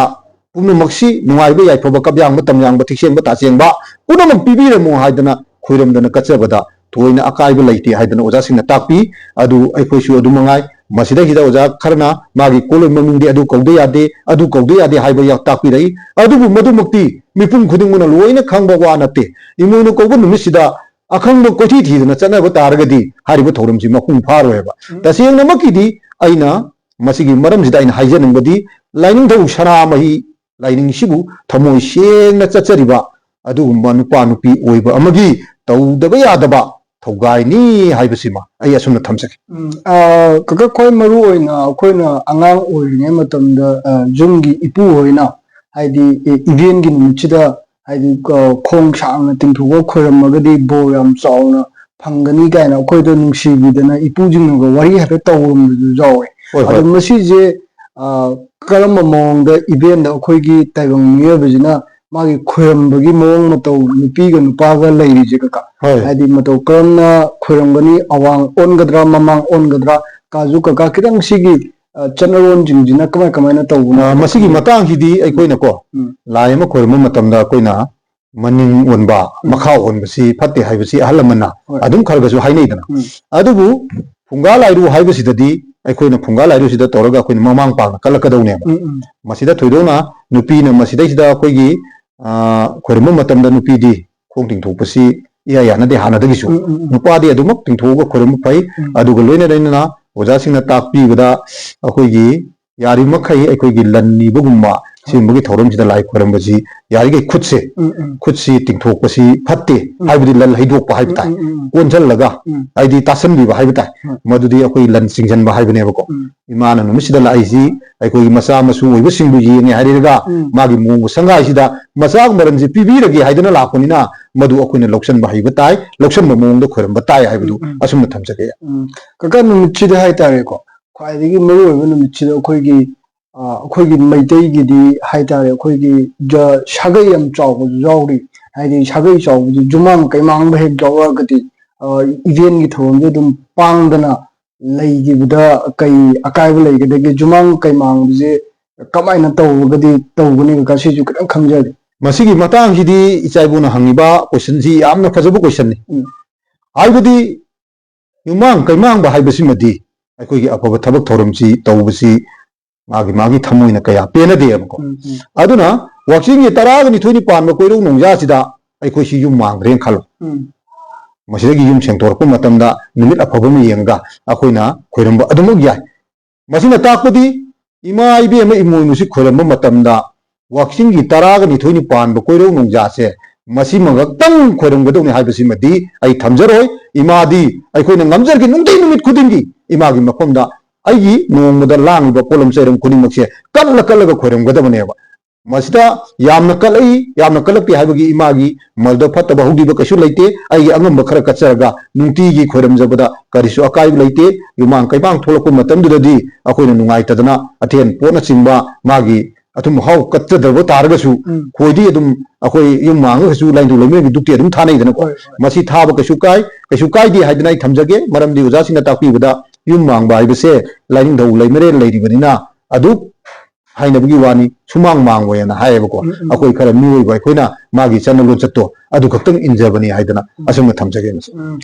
ꯄꯨꯝꯅꯃꯛꯁꯤ ꯅꯨꯡꯉꯥꯏꯕ, ꯌꯥꯏꯐꯕ, ꯀꯞꯌꯥꯡꯕ, ꯇꯝꯌꯥꯡꯕ, ꯊꯤꯛꯁꯦꯡꯕ, ꯇꯥꯆꯦꯡꯕ ꯄꯨꯝꯅꯃꯛ ꯄꯤꯕꯤꯔꯝꯃꯨ" ꯍꯥꯏꯗꯅ ꯈꯣꯏꯔꯝꯗꯅ ꯀꯠꯆꯕꯗ ꯊꯣꯏꯅ ꯑꯀꯥꯏꯕ ꯂꯩꯇꯦ ꯍꯥꯏꯗꯅ ꯑꯣꯖꯥꯁꯤꯡꯅ ꯇꯥꯛꯄꯤ꯫ ꯑꯗꯨ ꯑꯩꯈꯣꯏꯁꯨ ꯑꯗꯨ ꯃꯉꯥꯏ꯫ ꯃꯁꯤꯗꯩꯁꯤꯗ ꯑꯣꯖꯥ ꯈꯔꯅ ꯃꯥꯒꯤ ꯀꯣꯂꯣꯝ ꯃꯃꯤꯡꯗꯤ ꯑꯗꯨ ꯀꯧꯗ ꯌꯥꯗꯦ, ꯑꯗꯨ ꯀꯧꯗ ꯌꯥꯗꯦ ꯍꯥꯏꯕ ꯌꯥ-, ꯇꯥꯛꯄꯤꯔꯛꯏ꯫ ꯑꯗꯨꯕꯨ ꯃꯗꯨꯃꯛꯇꯤ ꯃꯤꯄꯨꯝ ꯈꯨꯗꯤꯡꯃꯛꯅ ꯂꯣꯏꯅ ꯈꯪꯕ ꯋꯥ ꯅꯠꯇꯦ꯫ ꯏꯃꯣꯏꯅꯨ ꯀꯧꯕ ꯅꯨꯃꯤꯠꯁꯤꯗ ꯑꯈꯪꯕ ꯀꯣꯏꯊꯤ ꯊꯤꯗꯅ ꯆꯠꯅꯕ ꯇꯥꯔꯒꯗꯤ ꯍꯥꯏꯔꯤꯕ ꯊꯧꯔꯝꯁꯤ ꯃꯄꯨꯡ ꯐꯥꯔꯣꯏ ꯍꯥꯏꯕ꯫ ꯎꯝ꯫ ꯇꯁꯦꯡꯅꯃꯛꯀꯤꯗꯤ ꯑꯩꯅ ꯃꯁꯤꯒꯤ ꯃꯔꯝꯁꯤꯗ ꯑꯩꯅ ꯍꯥꯏꯖꯅꯤꯡꯕꯗꯤ ꯂꯥꯏꯅꯤꯡꯊꯧ ꯁꯅꯥꯃꯍꯤ ꯂꯥꯏꯅꯤꯡꯁꯤꯕꯨ ꯊꯃꯣꯏ ꯁꯦꯡꯅ ꯆꯠꯆꯔꯤꯕ ꯑꯗꯨꯒꯨꯝꯕ ꯅꯨꯄꯥ ꯅꯨꯄꯤ ꯑꯣꯏꯕ ꯑꯃꯒꯤ ꯇꯧꯗꯕ ꯌꯥꯗꯕ ꯊꯧꯒꯥꯏꯅꯤ ꯍꯥꯏꯕꯁꯤꯃ ꯑꯩ ꯑꯁꯨꯝꯅ ꯊꯝꯖꯒꯦ꯫ ꯎꯝ, ꯑ, ꯀꯀꯥ, ꯈ꯭ꯋꯥꯏ ꯃꯔꯨ ꯑꯣꯏꯅ ꯑꯩꯈꯣꯏꯅ ꯑꯉꯥꯡ ꯑꯣꯏꯔꯤꯉꯩ ꯃꯇꯝꯗ, ꯑ, ꯌꯨꯝꯒꯤ ꯏꯄꯨ ꯍꯣꯏꯅ, ꯍꯥꯏꯗꯤ, ꯏ-, ꯏꯕꯦꯟꯒꯤ ꯅꯨꯃꯤꯠꯁꯤꯗ ꯍꯥꯏꯗꯤ, ꯑ, ꯈꯣꯡ ꯁꯥꯡꯅ ꯇꯤꯡꯊꯣꯛꯑꯒ ꯈꯣꯏꯔꯝꯃꯒꯗꯤ ꯕꯣꯔ ꯌꯥꯝ ꯆꯥꯎꯅ ꯐꯪꯒꯅꯤ ꯀꯥꯏꯅ ꯑꯩꯈꯣꯏꯗ ꯅꯨꯡꯁꯤꯕꯤꯗꯅ ꯏꯄꯨꯁꯤꯡꯅꯒ ꯋꯥꯔꯤ ꯍꯥꯏꯐꯦꯠ ꯇꯧꯔꯝꯕꯁꯨ ꯌꯥꯎꯋꯦ꯫ ꯍꯣꯏ, ꯍꯣꯏ꯫ ꯑꯗꯣ ꯃꯁꯤꯁꯦ, ꯑ, ꯀꯔꯝꯕ ꯃꯑꯣꯡꯗ ꯏꯕꯦꯟꯗ ꯑꯩꯈꯣꯏꯒꯤ ꯇꯥꯏꯕꯪ ꯃꯤꯑꯣꯏꯕꯁꯤꯅ ꯃꯥꯒꯤ ꯈꯣꯏꯔꯝꯕꯒꯤ ꯃꯑꯣꯡ ꯃꯇꯧ, ꯅꯨꯄꯤꯒ ꯅꯨꯄꯥꯒ ꯂꯩꯔꯤꯁꯦ, ꯀꯀꯥ? ꯍꯣꯏ꯫ ꯍꯥꯏꯗꯤ ꯃꯇꯧ ꯀꯔꯝꯅ ꯈꯣꯏꯔꯝꯒꯅꯤ? ꯑꯋꯥꯡ ꯑꯣꯟꯒꯗ꯭ꯔꯥ, ꯃꯃꯥꯡ ꯑꯣꯟꯒꯗ꯭ꯔꯥ? ꯀꯥꯖꯨ, ꯀꯀꯥ, ꯈꯤꯇꯪ ꯁꯤꯒꯤ, ꯑ, ꯆꯠꯅꯔꯣꯟꯁꯤꯡꯁꯤꯅ ꯀꯃꯥꯏ ꯀꯃꯥꯏꯅ ꯇꯧꯕꯅꯣ? ꯑ, ꯃꯁꯤꯒꯤ ꯃꯇꯥꯡꯁꯤꯗꯤ ꯑꯩꯈꯣꯏꯅꯀꯣ, ꯎꯝ꯫ ꯂꯥꯏ ꯑꯃ ꯈꯣꯏꯔꯝꯕ ꯃꯇꯝꯗ ꯑꯩꯈꯣꯏꯅ ꯃꯅꯤꯡ ꯑꯣꯟꯕ, ꯎꯝ꯫ ꯃꯈꯥ ꯑꯣꯟꯕꯁꯤ ꯐꯠꯇꯦ ꯍꯥꯏꯕꯁꯤ ꯑꯍꯜ ꯂꯃꯟꯅ ꯍꯣꯏ꯫ ꯑꯗꯨꯝ ꯈꯔ ꯈꯔꯁꯨ ꯍꯥꯏꯅꯩꯗꯅ꯫ ꯎꯝ꯫ ꯑꯗꯨꯕꯨ ꯐꯨꯡꯒꯥ ꯂꯥꯏꯔꯨ ꯍꯥꯏꯕꯁꯤꯗꯗꯤ ꯑꯩꯈꯣꯏꯅ ꯐꯨꯡꯒꯥ ꯂꯥꯏꯔꯨꯁꯤꯗ ꯇꯧꯔꯒ ꯑꯩꯈꯣꯏꯅ ꯃꯃꯥꯡ ꯄꯥꯡꯅ ꯀꯠꯂꯛꯀꯗꯧꯅꯦꯕ꯫ ꯎꯝ, ꯎꯝ꯫ ꯃꯁꯤꯗ ꯊꯣꯏꯗꯣꯛꯅ ꯅꯨꯄꯤꯅ ꯃꯁꯤꯗꯩꯁꯤꯗ ꯑꯩꯈꯣꯏꯒꯤ, ꯑ, ꯈꯣꯏꯔꯝꯕ ꯃꯇꯝꯗ ꯅꯨꯄꯤꯗꯤ ꯈꯣꯡ ꯇꯤꯡꯊꯣꯛꯄꯁꯤ ꯏꯌꯥ ꯌꯥꯅꯗꯦ ꯍꯥꯟꯅꯗꯒꯤꯁꯨ꯫ ꯎꯝ, ꯎꯝ, ꯎꯝ꯫ ꯅꯨꯄꯥꯗꯤ ꯑꯗꯨꯃꯛ ꯇꯤꯡꯊꯣꯛꯑꯒ ꯈꯣꯏꯔꯝꯕ ꯐꯩ꯫ ꯎꯝ꯫ ꯑꯗꯨꯒ ꯂꯣꯏꯅ ꯂꯣꯏꯅꯅ ꯑꯣꯖꯥꯁꯤꯡꯅ ꯇꯥꯛꯄꯤꯕꯗ ꯑꯩꯈꯣꯏꯒꯤ ꯌꯥꯔꯤꯕꯃꯈꯩ ꯑꯩꯈꯣꯏꯒꯤ ꯂꯟ ꯅꯤꯕꯒꯨꯝꯕ ꯁꯤꯒꯨꯝꯕꯒꯤ ꯊꯧꯔꯝꯁꯤꯗ ꯂꯥꯏ ꯈꯣꯏꯔꯝꯕꯁꯤ ꯌꯥꯔꯤꯈꯩ ꯈꯨꯠꯁꯦ, ꯎꯝ, ꯎꯝ꯫ ꯈꯨꯠꯁꯤ ꯇꯤꯡꯊꯣꯛꯄꯁꯤ ꯐꯠꯇꯦ ꯎꯝ꯫ ꯍꯥꯏꯕꯗꯤ ꯂꯟ ꯍꯩꯗꯣꯛꯄ ꯍꯥꯏꯕ ꯎꯝ, ꯇꯥꯏ꯫ ꯎꯝ, ꯎꯝ, ꯎꯝ꯫ ꯀꯣꯟꯁꯤꯜꯂꯒ, ꯎꯝ꯫ ꯍꯥꯏꯗꯤ ꯇꯥꯁꯟꯕꯤꯕ ꯍꯥꯏꯕ ꯇꯥꯏ꯫ ꯍꯣꯏ꯫ ꯃꯗꯨꯗꯤ ꯑꯩꯈꯣꯏ ꯂꯟ ꯆꯤꯡꯁꯤꯟꯕ ꯍꯥꯏꯕꯅꯦꯕꯀꯣ꯫ ꯎꯝ꯫ ꯏꯃꯥꯅ ꯅꯨꯃꯤꯠꯁꯤꯗ ꯂꯥꯛꯏꯁꯤ ꯑꯩꯈꯣꯏꯒꯤ ꯃꯆꯥ ꯃꯁꯨ ꯑꯣꯏꯕꯁꯤꯡꯕꯨ ꯌꯦꯡꯉꯦ ꯍꯥꯏꯔꯒ ꯎꯝ꯫ ꯃꯥꯒꯤ ꯃꯣꯡꯕ ꯁꯪꯒꯥꯏꯁꯤꯗ ꯃꯆꯥ ꯃꯔꯟꯁꯤ ꯄꯤꯕꯤꯔꯒꯦ ꯍꯥꯏꯗꯨꯅ ꯂꯥꯛꯄꯅꯤꯅ ꯃꯗꯨ ꯑꯩꯈꯣꯏꯅ ꯂꯧꯁꯟꯕ ꯍꯩꯕ ꯇꯥꯏ, ꯂꯧꯁꯟꯕ ꯃꯑꯣꯡꯗ ꯈꯣꯏꯔꯝꯕ ꯇꯥꯏ ꯍꯥꯏꯕꯗꯨ ꯎꯝ, ꯎꯝ꯫ ꯑꯁꯨꯝꯅ ꯊꯝꯖꯒꯦ꯫ ꯎꯝ꯫ ꯀꯀꯥ, ꯅꯨꯃꯤꯠꯁꯤꯗ ꯍꯥꯏꯇꯥꯔꯦꯀꯣ, ꯈ꯭ꯋꯥꯏꯗꯒꯤ ꯃꯔꯨꯑꯣꯏꯕ ꯅꯨꯃꯤꯠꯁꯤꯗ ꯑꯩꯈꯣꯏꯒꯤ, ꯑ, ꯑꯩꯈꯣꯏꯒꯤ ꯃꯩꯇꯩꯒꯤꯗꯤ ꯍꯥꯏꯇꯥꯔꯦ, ꯑꯩꯈꯣꯏꯒꯤ ꯖ-, ꯁꯥꯒꯩ ꯌꯥꯝ ꯆꯥꯎꯕꯁꯨ ꯌꯥꯎꯔꯤ꯫ ꯍꯥꯏꯗꯤ ꯁꯥꯒꯩ ꯆꯥꯎꯕꯁꯤ ꯖꯨꯃꯥꯡ ꯀꯩꯃꯥꯡꯕ ꯍꯦꯛ ꯌꯥꯎꯔꯛꯑꯒꯗꯤ, ꯑ, ꯏꯕꯦꯟꯒꯤ ꯊꯧꯔꯝꯁꯦ ꯑꯗꯨꯝ ꯄꯥꯡꯗꯅ ꯂꯩꯈꯤꯕꯗ ꯀꯩ ꯑꯀꯥꯏꯕ ꯂꯩꯒꯗꯒꯦ? ꯖꯨꯃꯥꯡ ꯀꯩꯃꯥꯡꯕꯁꯦ ꯀꯃꯥꯏꯅ ꯇꯧꯔꯒꯗꯤ ꯇꯧꯒꯅꯤ, ꯀꯀꯥ? ꯁꯤꯁꯨ ꯈꯤꯇꯪ ꯈꯪꯖꯒꯦ꯫ ꯃꯁꯤꯒꯤ ꯃꯇꯥꯡꯁꯤꯗꯤ ꯏꯆꯥ ꯏꯕꯨꯡꯅ ꯍꯪꯉꯤꯕ questionꯁꯤ ꯌꯥꯝꯅ ꯐꯖꯕ questionꯅꯤ꯫ ꯎꯝ꯫ ꯍꯥꯏꯕꯗꯤ ꯌꯨꯝꯃꯥꯡ ꯀꯩꯃꯥꯡꯕ ꯍꯥꯏꯕꯁꯤꯃꯗꯤ ꯑꯩꯈꯣꯏꯒꯤ ꯑꯐꯕ ꯊꯕꯛ ꯊꯧꯔꯝꯁꯤ ꯇꯧꯕꯁꯤ ꯃꯥꯒꯤ ꯃꯥꯒꯤ ꯊꯃꯣꯏꯅ ꯀꯌꯥ ꯄꯦꯟꯅꯗꯦꯕꯀꯣ꯫ ꯎꯝ, ꯎꯝ꯫ ꯑꯗꯨꯅ ꯋꯥꯛꯆꯤꯡꯒꯤ ꯇꯔꯥꯒ ꯅꯤꯊꯣꯏꯅꯤ ꯄꯥꯟꯕ ꯀꯣꯏꯔꯧ ꯅꯣꯡꯖꯥꯁꯤꯗ ꯑꯩꯈꯣꯏꯁꯤ ꯌꯨꯝ ꯃꯥꯡꯈ꯭ꯔꯦꯅ ꯈꯜꯂꯣ꯫ ꯎꯝ꯫ ꯃꯁꯤꯗꯒꯤ ꯌꯨꯝ ꯁꯦꯡꯗꯣꯔꯛꯄ ꯃꯇꯝꯗ ꯅꯨꯃꯤꯠ ꯑꯐꯕ ꯑꯃ ꯌꯦꯡꯉꯒ ꯑꯩꯈꯣꯏꯅ ꯈꯣꯏꯔꯝꯕ ꯑꯗꯨꯃꯛ ꯌꯥꯏ꯫ ꯃꯁꯤꯅ ꯇꯥꯛꯄꯗꯤ ꯏꯃꯥ ꯏꯕꯦꯝꯃ ꯏꯃꯣꯏꯅꯨꯁꯤ ꯈꯣꯏꯔꯝꯕ ꯃꯇꯝꯗ ꯋꯥꯛꯆꯤꯡꯒꯤ ꯇꯔꯥꯒ ꯅꯤꯊꯣꯏꯅꯤ ꯄꯥꯟꯕ ꯀꯣꯏꯔꯧ ꯅꯣꯡꯖꯥꯁꯦ ꯃꯁꯤꯃ ꯉꯛꯇꯪ ꯈꯣꯏꯔꯝꯒꯗꯧꯅꯤ ꯍꯥꯏꯕꯁꯤꯃꯗꯤ ꯑꯩ ꯊꯝꯖꯔꯣꯏ꯫ ꯏꯃꯥꯗꯤ ꯑꯩꯈꯣꯏꯅ ꯉꯝꯖꯔꯒꯦ ꯅꯨꯡꯇꯤ ꯅꯨꯃꯤꯠ ꯈꯨꯗꯤꯡꯒꯤ ꯏꯃꯥꯒꯤ ꯃꯐꯝꯗ ꯑꯩꯒꯤ ꯅꯣꯡꯃꯗ ꯂꯥꯡꯂꯤꯕ ꯄꯣꯠꯂꯝ ꯆꯩꯔꯝ ꯈꯨꯗꯤꯡꯃꯛꯁꯦ ꯀꯠꯂ ꯀꯠꯂꯒ ꯈꯣꯏꯔꯝꯒꯗꯕꯅꯦꯕ꯫ ꯃꯁꯤꯗ ꯌꯥꯝꯅ ꯀꯠꯂꯛꯏ, ꯌꯥꯝꯅ ꯀꯠꯂꯛꯇꯦ ꯍꯥꯏꯕꯒꯤ ꯏꯃꯥꯒꯤ ꯃꯜꯗ ꯐꯠꯇꯕ ꯍꯧꯈꯤꯕ ꯀꯩꯁꯨ ꯂꯩꯇꯦ꯫ ꯑꯩꯒꯤ ꯑꯉꯝꯕ ꯈꯔ ꯀꯠꯆꯔꯒ ꯅꯨꯡꯇꯤꯒꯤ ꯈꯣꯏꯔꯝꯖꯕꯗ ꯀꯔꯤꯁꯨ ꯑꯀꯥꯏꯕ ꯂꯩꯇꯦ꯫ ꯌꯨꯝꯃꯥꯡ ꯀꯩꯃꯥꯡ ꯊꯣꯛꯂꯛꯄ ꯃꯇꯝꯗꯨꯗꯗꯤ ꯑꯩꯈꯣꯏꯅ ꯅꯨꯡꯉꯥꯏꯇꯗꯅ ꯑꯊꯦꯟ ꯄꯣꯠꯅꯆꯤꯡꯕ, ꯃꯥꯒꯤ ꯑꯊꯨꯝ ꯑꯍꯥꯎ ꯀꯠꯆꯗꯕ ꯇꯥꯔꯒꯁꯨ, ꯎꯝ꯫ ꯈꯣꯏꯗꯤ ꯑꯗꯨꯝ ꯑꯩꯈꯣꯏ ꯌꯨꯝ ꯃꯥꯡꯉꯒꯁꯨ ꯂꯥꯏꯅꯤꯡꯊꯧ ꯂꯩꯃꯔꯦꯟꯒꯤ ꯗꯨꯛꯇꯤ ꯑꯗꯨꯝ ꯊꯥꯅꯩꯗꯅꯀꯣ꯫ ꯍꯣꯏ, ꯍꯣꯏ꯫ ꯃꯁꯤ ꯊꯥꯕ ꯀꯩꯁꯨ ꯀꯥꯏ, ꯀꯩꯁꯨ ꯀꯥꯏꯗꯦ ꯍꯥꯏꯗꯅ ꯑꯩ ꯊꯝꯖꯒꯦ꯫ ꯃꯔꯝꯗꯤ ꯑꯣꯖꯥꯁꯤꯡꯅ ꯇꯥꯛꯄꯤꯕꯗ ꯌꯨꯝ ꯃꯥꯡꯕ ꯍꯥꯏꯕꯁꯦ ꯂꯥꯏꯅꯤꯡꯊꯧ ꯂꯩꯃꯔꯦꯟ ꯂꯩꯔꯤꯕꯅꯤꯅ ꯑꯗꯨ ꯍꯥꯏꯅꯕꯒꯤ ꯋꯥꯅꯤ, ꯁꯨꯃꯥꯡ ꯃꯥꯡꯉꯣꯏꯅ ꯍꯥꯏꯌꯦꯕꯀꯣ꯫ ꯎꯝ, ꯎꯝ꯫ ꯑꯩꯈꯣꯏ ꯈꯔ ꯃꯤꯑꯣꯏꯕ ꯑꯩꯈꯣꯏꯅ ꯃꯥꯒꯤ ꯆꯠꯅ ꯂꯣꯟꯆꯠꯇꯣ ꯑꯗꯨ ꯈꯛꯇꯪ ꯏꯟꯖꯕꯅꯤ ꯍꯥꯏꯗꯅ ꯎꯝ꯫ ꯑꯁꯨꯝꯅ ꯊꯝꯖꯒꯦ ꯃꯁꯤ꯫ ꯎꯝ꯫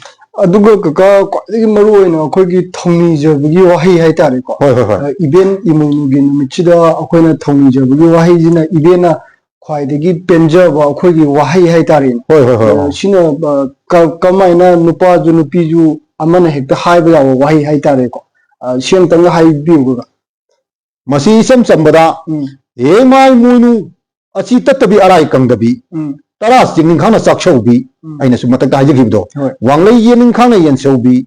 ꯑꯗꯨꯒ ꯀꯀꯥ, ꯈ꯭ꯋꯥꯏꯗꯒꯤ ꯃꯔꯨ ꯑꯣꯏꯅ ꯑꯩꯈꯣꯏꯒꯤ ꯊꯧꯅꯤꯖꯕꯒꯤ ꯋꯥꯍꯩ ꯍꯥꯏꯇꯥꯔꯦꯀꯣ꯫ ꯍꯣꯏ, ꯍꯣꯏ, ꯍꯣꯏ꯫ ꯑ, ꯏꯕꯦꯟ ꯏꯃꯣꯏꯅꯨꯒꯤ ꯅꯨꯃꯤꯠꯁꯤꯗ ꯑꯩꯈꯣꯏꯅ ꯊꯧꯅꯤꯖꯕꯒꯤ ꯋꯥꯍꯩꯁꯤꯅ ꯏꯕꯦꯟꯅ ꯈ꯭ꯋꯥꯏꯗꯒꯤ ꯄꯦꯟꯖꯕ ꯑꯩꯈꯣꯏꯒꯤ ꯋꯥꯍꯩ ꯍꯥꯏꯇꯥꯔꯦꯅꯦ꯫ ꯍꯣꯏ, ꯍꯣꯏ, ꯍꯣꯏ, ꯑ, ꯍꯣꯏ꯫ ꯁꯤꯅ, ꯑ, ꯀ-, ꯀꯃꯥꯏꯅ ꯅꯨꯄꯥꯁꯨ ꯅꯨꯄꯤꯁꯨ ꯑꯃꯅ ꯍꯦꯛꯇ ꯍꯥꯏꯕ ꯌꯥꯕ ꯋꯥꯍꯩ ꯍꯥꯏꯇꯥꯔꯦꯀꯣ꯫ ꯑ, ꯁꯤ ꯑꯝꯇꯪꯒ ꯍꯥꯏꯕꯤꯌꯨ ꯀꯀꯥ꯫ ꯃꯁꯤ ꯏꯆꯝ ꯆꯝꯕꯗ, ꯎꯝ꯫ "ꯍꯦ ꯃꯥꯏ ꯃꯣꯏꯅꯨ, ꯑꯆꯤ ꯇꯠꯇꯕꯤ ꯑꯔꯥꯏ ꯀꯪꯗꯕꯤ, ꯎꯝ꯫ ꯇꯔꯥ ꯆꯤꯡ ꯅꯤꯡꯈꯥꯡꯅ ꯆꯥꯛꯁꯧꯕꯤ", ꯎꯝ꯫ ꯑꯩꯅꯁꯨ ꯃꯊꯛꯇ ꯍꯥꯏꯖꯈꯤꯕꯗꯣ, ꯍꯣꯏ꯫ "ꯋꯥꯡꯂꯩ ꯌꯦꯟ ꯅꯤꯡꯈꯥꯡꯅ ꯌꯦꯟꯁꯧꯕꯤ,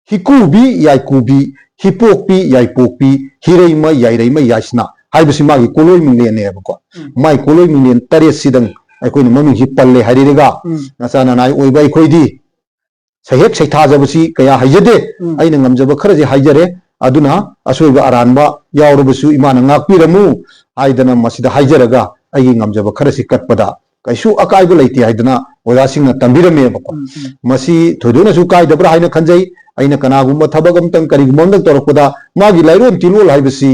ꯍꯤꯀꯨꯕꯤ ꯌꯥꯏꯀꯨꯕꯤ, ꯍꯤꯄꯣꯛꯄꯤ ꯌꯥꯏꯄꯣꯛꯄꯤ, ꯍꯤꯔꯩꯃ ꯌꯥꯏꯔꯩꯃ ꯌꯥꯏꯁꯅꯥ" ꯍꯥꯏꯕꯁꯤ ꯃꯥꯒꯤ ꯀꯣꯂꯣꯏ ꯃꯤꯡꯂꯦꯟꯅꯦꯕꯀꯣ꯫ ꯎꯝ꯫ ꯃꯥꯏ ꯀꯣꯂꯣꯏ ꯃꯤꯡꯂꯦꯟ ꯇꯔꯦꯠꯁꯤꯗꯪ ꯑꯩꯈꯣꯏꯅ ꯃꯃꯤꯡꯁꯤ ꯄꯜꯂꯦ ꯍꯥꯏꯔꯤꯒ, ꯎꯝ꯫ ꯅꯆꯥ ꯅꯅꯥꯏ ꯑꯣꯏꯕ ꯑꯩꯈꯣꯏꯗꯤ ꯁꯩꯍꯦꯛ ꯁꯩꯊꯥꯖꯕꯁꯤ ꯀꯌꯥ ꯍꯩꯖꯗꯦ꯫ ꯎꯝ꯫ ꯑꯩꯅ ꯉꯝꯖꯕ ꯈꯔꯁꯤ ꯍꯥꯏꯖꯔꯦ꯫ ꯑꯗꯨꯅ ꯑꯁꯣꯏꯕ ꯑꯔꯥꯟꯕ ꯌꯥꯎꯔꯕꯁꯨ ꯏꯃꯥꯅ ꯉꯥꯛꯄꯤꯔꯝꯃꯨ ꯍꯥꯏꯗꯅ ꯃꯁꯤꯗ ꯍꯥꯏꯖꯔꯒ ꯑꯩꯒꯤ ꯉꯝꯖꯕ ꯈꯔꯁꯤ ꯀꯠꯄꯗ ꯀꯩꯁꯨ ꯑꯀꯥꯏꯕ ꯂꯩꯇꯦ ꯍꯥꯏꯗꯅ ꯑꯣꯖꯥꯁꯤꯡꯅ ꯇꯝꯕꯤꯔꯝꯃꯦꯕꯀꯣ꯫ ꯎꯝ, ꯎꯝ꯫ ꯃꯁꯤ ꯊꯣꯏꯗꯣꯛꯅꯁꯨ ꯀꯥꯏꯗꯕ꯭ꯔꯥ ꯍꯥꯏꯅ ꯈꯟꯖꯩ꯫ ꯑꯩꯅ ꯀꯅꯥꯒꯨꯝꯕ ꯊꯕꯛ ꯑꯃꯇꯪ, ꯀꯔꯤꯒꯨꯝꯕ ꯑꯃꯇꯪ ꯇꯧꯔꯛꯄꯗ ꯃꯥꯒꯤ ꯂꯥꯏꯔꯣꯟ ꯇꯤꯜꯂꯣꯜ ꯍꯥꯏꯕꯁꯤ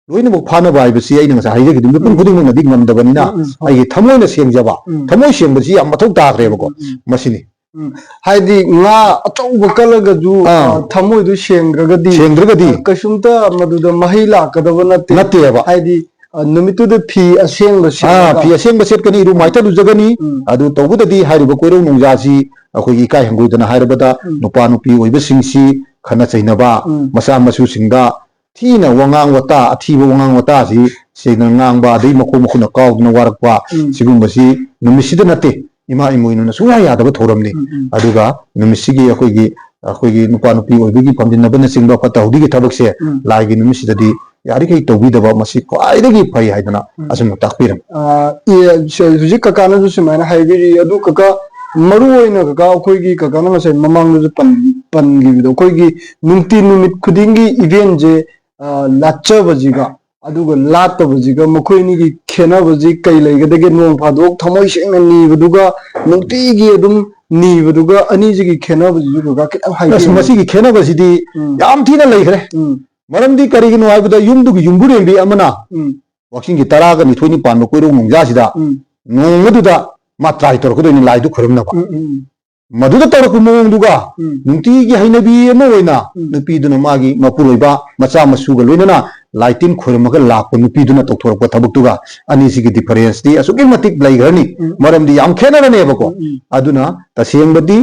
ꯂꯣꯏꯅꯃꯛ ꯐꯥꯅꯕ ꯍꯥꯏꯕꯁꯤ ꯑꯩꯅ ꯉꯁꯥꯏ ꯍꯥꯏꯖꯈꯤꯗꯨ ꯃꯤꯄꯨꯝ ꯎꯝ꯫ ꯈꯨꯗꯤꯡꯃꯛꯅꯗꯤ ꯉꯝꯗꯕꯅꯤꯅ ꯎꯝ, ꯎꯝ, ꯍꯣꯏ꯫ ꯑꯩꯒꯤ ꯊꯃꯣꯏꯅ ꯁꯦꯡꯖꯕ, ꯎꯝ꯫ ꯊꯃꯣꯏ ꯁꯦꯡꯕꯁꯤ ꯌꯥꯝ ꯃꯊꯧ ꯇꯥꯈ꯭ꯔꯦꯕꯀꯣ꯫ ꯎꯝ, ꯎꯝ, ꯎꯝ꯫ ꯃꯁꯤꯅꯤ꯫ ꯎꯝ꯫ ꯍꯥꯏꯗꯤ ꯉꯥ ꯑꯆꯧꯕ ꯀꯜꯂꯒꯁꯨ, ꯑꯥ꯫ ꯑ, ꯊꯃꯣꯏꯗꯨ ꯁꯦꯡꯗ꯭ꯔꯒꯗꯤ, ꯁꯦꯡꯗ꯭ꯔꯒꯗꯤ꯫ ꯑ, ꯀꯩꯁꯨꯝꯇ ꯃꯗꯨꯗ ꯃꯍꯩ ꯂꯥꯛꯀꯗꯕ ꯅꯠꯇꯦ꯫ ꯅꯠꯇꯦꯕ꯫ ꯍꯥꯏꯗꯤ, ꯑ, ꯅꯨꯃꯤꯠꯇꯨꯗ ꯐꯤ ꯑꯁꯦꯡꯕ ꯑꯥ, ꯁꯦꯠꯂꯒ꯫ ꯐꯤ ꯑꯁꯦꯡꯕ ꯁꯦꯠꯀꯅꯤ, ꯏꯔꯨ ꯃꯥꯏꯊꯜꯂꯨꯖꯒꯅꯤ꯫ ꯎꯝ꯫ ꯑꯗꯨ ꯇꯧꯕꯗꯗꯤ ꯍꯥꯏꯔꯤꯕ ꯀꯣꯏꯔꯧ ꯅꯣꯡꯖꯥꯁꯤ ꯑꯩꯈꯣꯏꯒꯤ ꯏꯀꯥꯏ ꯍꯪꯒꯣꯏꯗꯅ ꯍꯥꯏꯔꯕꯗ ꯎꯝ꯫ ꯅꯨꯄꯥ ꯅꯨꯄꯤ ꯑꯣꯏꯕꯁꯤꯡꯁꯤ ꯈꯠꯅ ꯆꯩꯅꯕ, ꯎꯝ꯫ ꯃꯆꯥ ꯃꯁꯨꯁꯤꯡꯗ ꯊꯤꯅ ꯋꯥꯉꯥꯡ ꯋꯥꯇꯥ, ꯑꯊꯤꯕ ꯋꯥꯉꯥꯡ ꯋꯥꯇꯥꯁꯤ ꯁꯦꯡꯅ ꯉꯥꯡꯕ, ꯑꯗꯩ ꯃꯈꯣꯡ ꯃꯈꯨꯠꯅ ꯀꯥꯎꯗꯨꯅ ꯋꯥꯔꯛꯄ, ꯎꯝ꯫ ꯁꯤꯒꯨꯝꯕꯁꯤ ꯅꯨꯃꯤꯠꯁꯤꯗ ꯅꯠꯇꯦ, ꯏꯃꯥ ꯏꯃꯣꯏꯅꯨꯅ ꯁꯨꯡꯌꯥ ꯌꯥꯗꯕ ꯊꯧꯔꯝꯅꯤ꯫ ꯎꯝ, ꯎꯝ꯫ ꯑꯗꯨꯒ ꯅꯨꯃꯤꯠꯁꯤꯒꯤ ꯑꯩꯈꯣꯏꯒꯤ, ꯑꯩꯈꯣꯏꯒꯤ ꯅꯨꯄꯥ ꯅꯨꯄꯤ ꯑꯣꯏꯕꯒꯤ ꯐꯝꯖꯤꯟꯅꯕꯅꯆꯤꯡꯕ ꯐꯠꯇ ꯍꯥꯎꯗꯤꯒꯤ ꯊꯕꯛꯁꯦ ꯎꯝ꯫ ꯂꯥꯏꯒꯤ ꯅꯨꯃꯤꯠꯁꯤꯗꯗꯤ ꯌꯥꯔꯤꯈꯩ ꯇꯧꯕꯤꯗꯕ, ꯃꯁꯤ ꯈ꯭ꯋꯥꯏꯗꯒꯤ ꯐꯩ ꯍꯥꯏꯗꯅ ꯑꯁꯨꯝꯅ ꯇꯥꯛꯄꯤꯔꯝꯃꯤ꯫ ꯑ, ꯏ-, ꯁ-, ꯍꯧꯖꯤꯛ ꯀꯀꯥꯅꯁꯨ ꯁꯨꯃꯥꯏꯅ ꯍꯥꯏꯕꯤꯔꯤ꯫ ꯑꯗꯨ ꯀꯀꯥ, ꯃꯔꯨ ꯑꯣꯏꯅ ꯀꯀꯥ, ꯑꯩꯈꯣꯏꯒꯤ ꯀꯀꯥꯅ ꯉꯁꯥꯏ ꯃꯃꯥꯡꯗꯁꯨ ꯄꯟ-, ꯄꯟꯈꯤꯕꯗꯣ, ꯑꯩꯈꯣꯏꯒꯤ ꯅꯨꯡꯇꯤ ꯅꯨꯃꯤꯠ ꯈꯨꯗꯤꯡꯒꯤ eventꯁꯦ, ꯑ, ꯂꯥꯠꯆꯕꯁꯤꯒ ꯑꯗꯨꯒ ꯂꯥꯠꯇꯕꯁꯤꯒ ꯃꯈꯣꯏ ꯑꯅꯤꯒꯤ ꯈꯦꯠꯅꯕꯁꯤ ꯀꯩ ꯂꯩꯒꯗꯒꯦ? ꯅꯣꯡ ꯐꯥꯗꯣꯛ ꯊꯃꯣꯏ ꯁꯦꯡꯅ ꯅꯤꯕꯗꯨꯒ ꯅꯨꯡꯇꯤꯒꯤ ꯑꯗꯨꯝ ꯅꯤꯕꯗꯨꯒ ꯑꯅꯤꯁꯤꯒꯤ ꯈꯦꯠꯅꯕꯁꯤꯁꯨ ꯀꯀꯥ ꯈꯤꯇꯪ ꯑꯁ, ꯍꯥꯏꯕꯤꯌꯨ꯫ ꯃꯁꯤꯒꯤ ꯈꯦꯠꯅꯕꯁꯤꯗꯤ ꯎꯝ꯫ ꯌꯥꯝ ꯊꯤꯅ ꯂꯩꯈ꯭ꯔꯦ꯫ ꯎꯝ꯫ ꯃꯔꯝꯗꯤ ꯀꯔꯤꯒꯤꯅꯣ ꯍꯥꯏꯕꯗ, ꯌꯨꯝꯗꯨꯒꯤ ꯌꯨꯝꯕꯨꯔꯦꯝꯕꯤ ꯑꯃꯅ ꯎꯝ꯫ ꯋꯥꯛꯆꯤꯡꯒꯤ ꯇꯔꯥꯒ ꯅꯤꯊꯣꯏꯅꯤ ꯄꯥꯟꯕ ꯀꯣꯏꯔꯣꯡ ꯅꯣꯡꯖꯥꯁꯤꯗ ꯎꯝ꯫ ꯅꯣꯡꯃꯗꯨꯗ ꯃꯥ try ꯇꯧꯔꯛꯀꯗꯣꯏꯅꯤ ꯂꯥꯏꯗꯨ ꯈꯣꯏꯔꯝꯅꯕ꯫ ꯎꯝ, ꯎꯝ꯫ ꯃꯗꯨꯗ ꯇꯧꯔꯛꯄ ꯃꯑꯣꯡꯗꯨꯒ ꯎꯝ꯫ ꯅꯨꯡꯇꯤꯒꯤ ꯍꯩꯅꯕꯤ ꯑꯃ ꯑꯣꯏꯅ ꯎꯝ꯫ ꯅꯨꯄꯤꯗꯨꯅ ꯃꯥꯒꯤ ꯃꯄꯨꯔꯣꯏꯕ ꯃꯆꯥ ꯃꯁꯨꯒ ꯂꯣꯏꯅꯅ ꯂꯥꯏ ꯇꯤꯟ ꯈꯣꯏꯔꯝꯃꯒ ꯂꯥꯛꯄ ꯅꯨꯄꯤꯗꯨꯅ ꯇꯧꯊꯣꯔꯛꯄ ꯊꯕꯛꯇꯨꯒ ꯑꯅꯤꯁꯤꯒꯤ differenceꯇꯤ ꯑꯁꯨꯛꯀꯤ ꯃꯇꯤꯛ ꯂꯩꯈ꯭ꯔꯅꯤ꯫ ꯎꯝ꯫ ꯃꯔꯝꯗꯤ ꯌꯥꯝ ꯈꯦꯠꯅꯔꯅꯦꯕꯀꯣ꯫ ꯎꯝ, ꯎꯝ꯫ ꯑꯗꯨꯅ ꯇꯁꯦꯡꯕꯗꯤ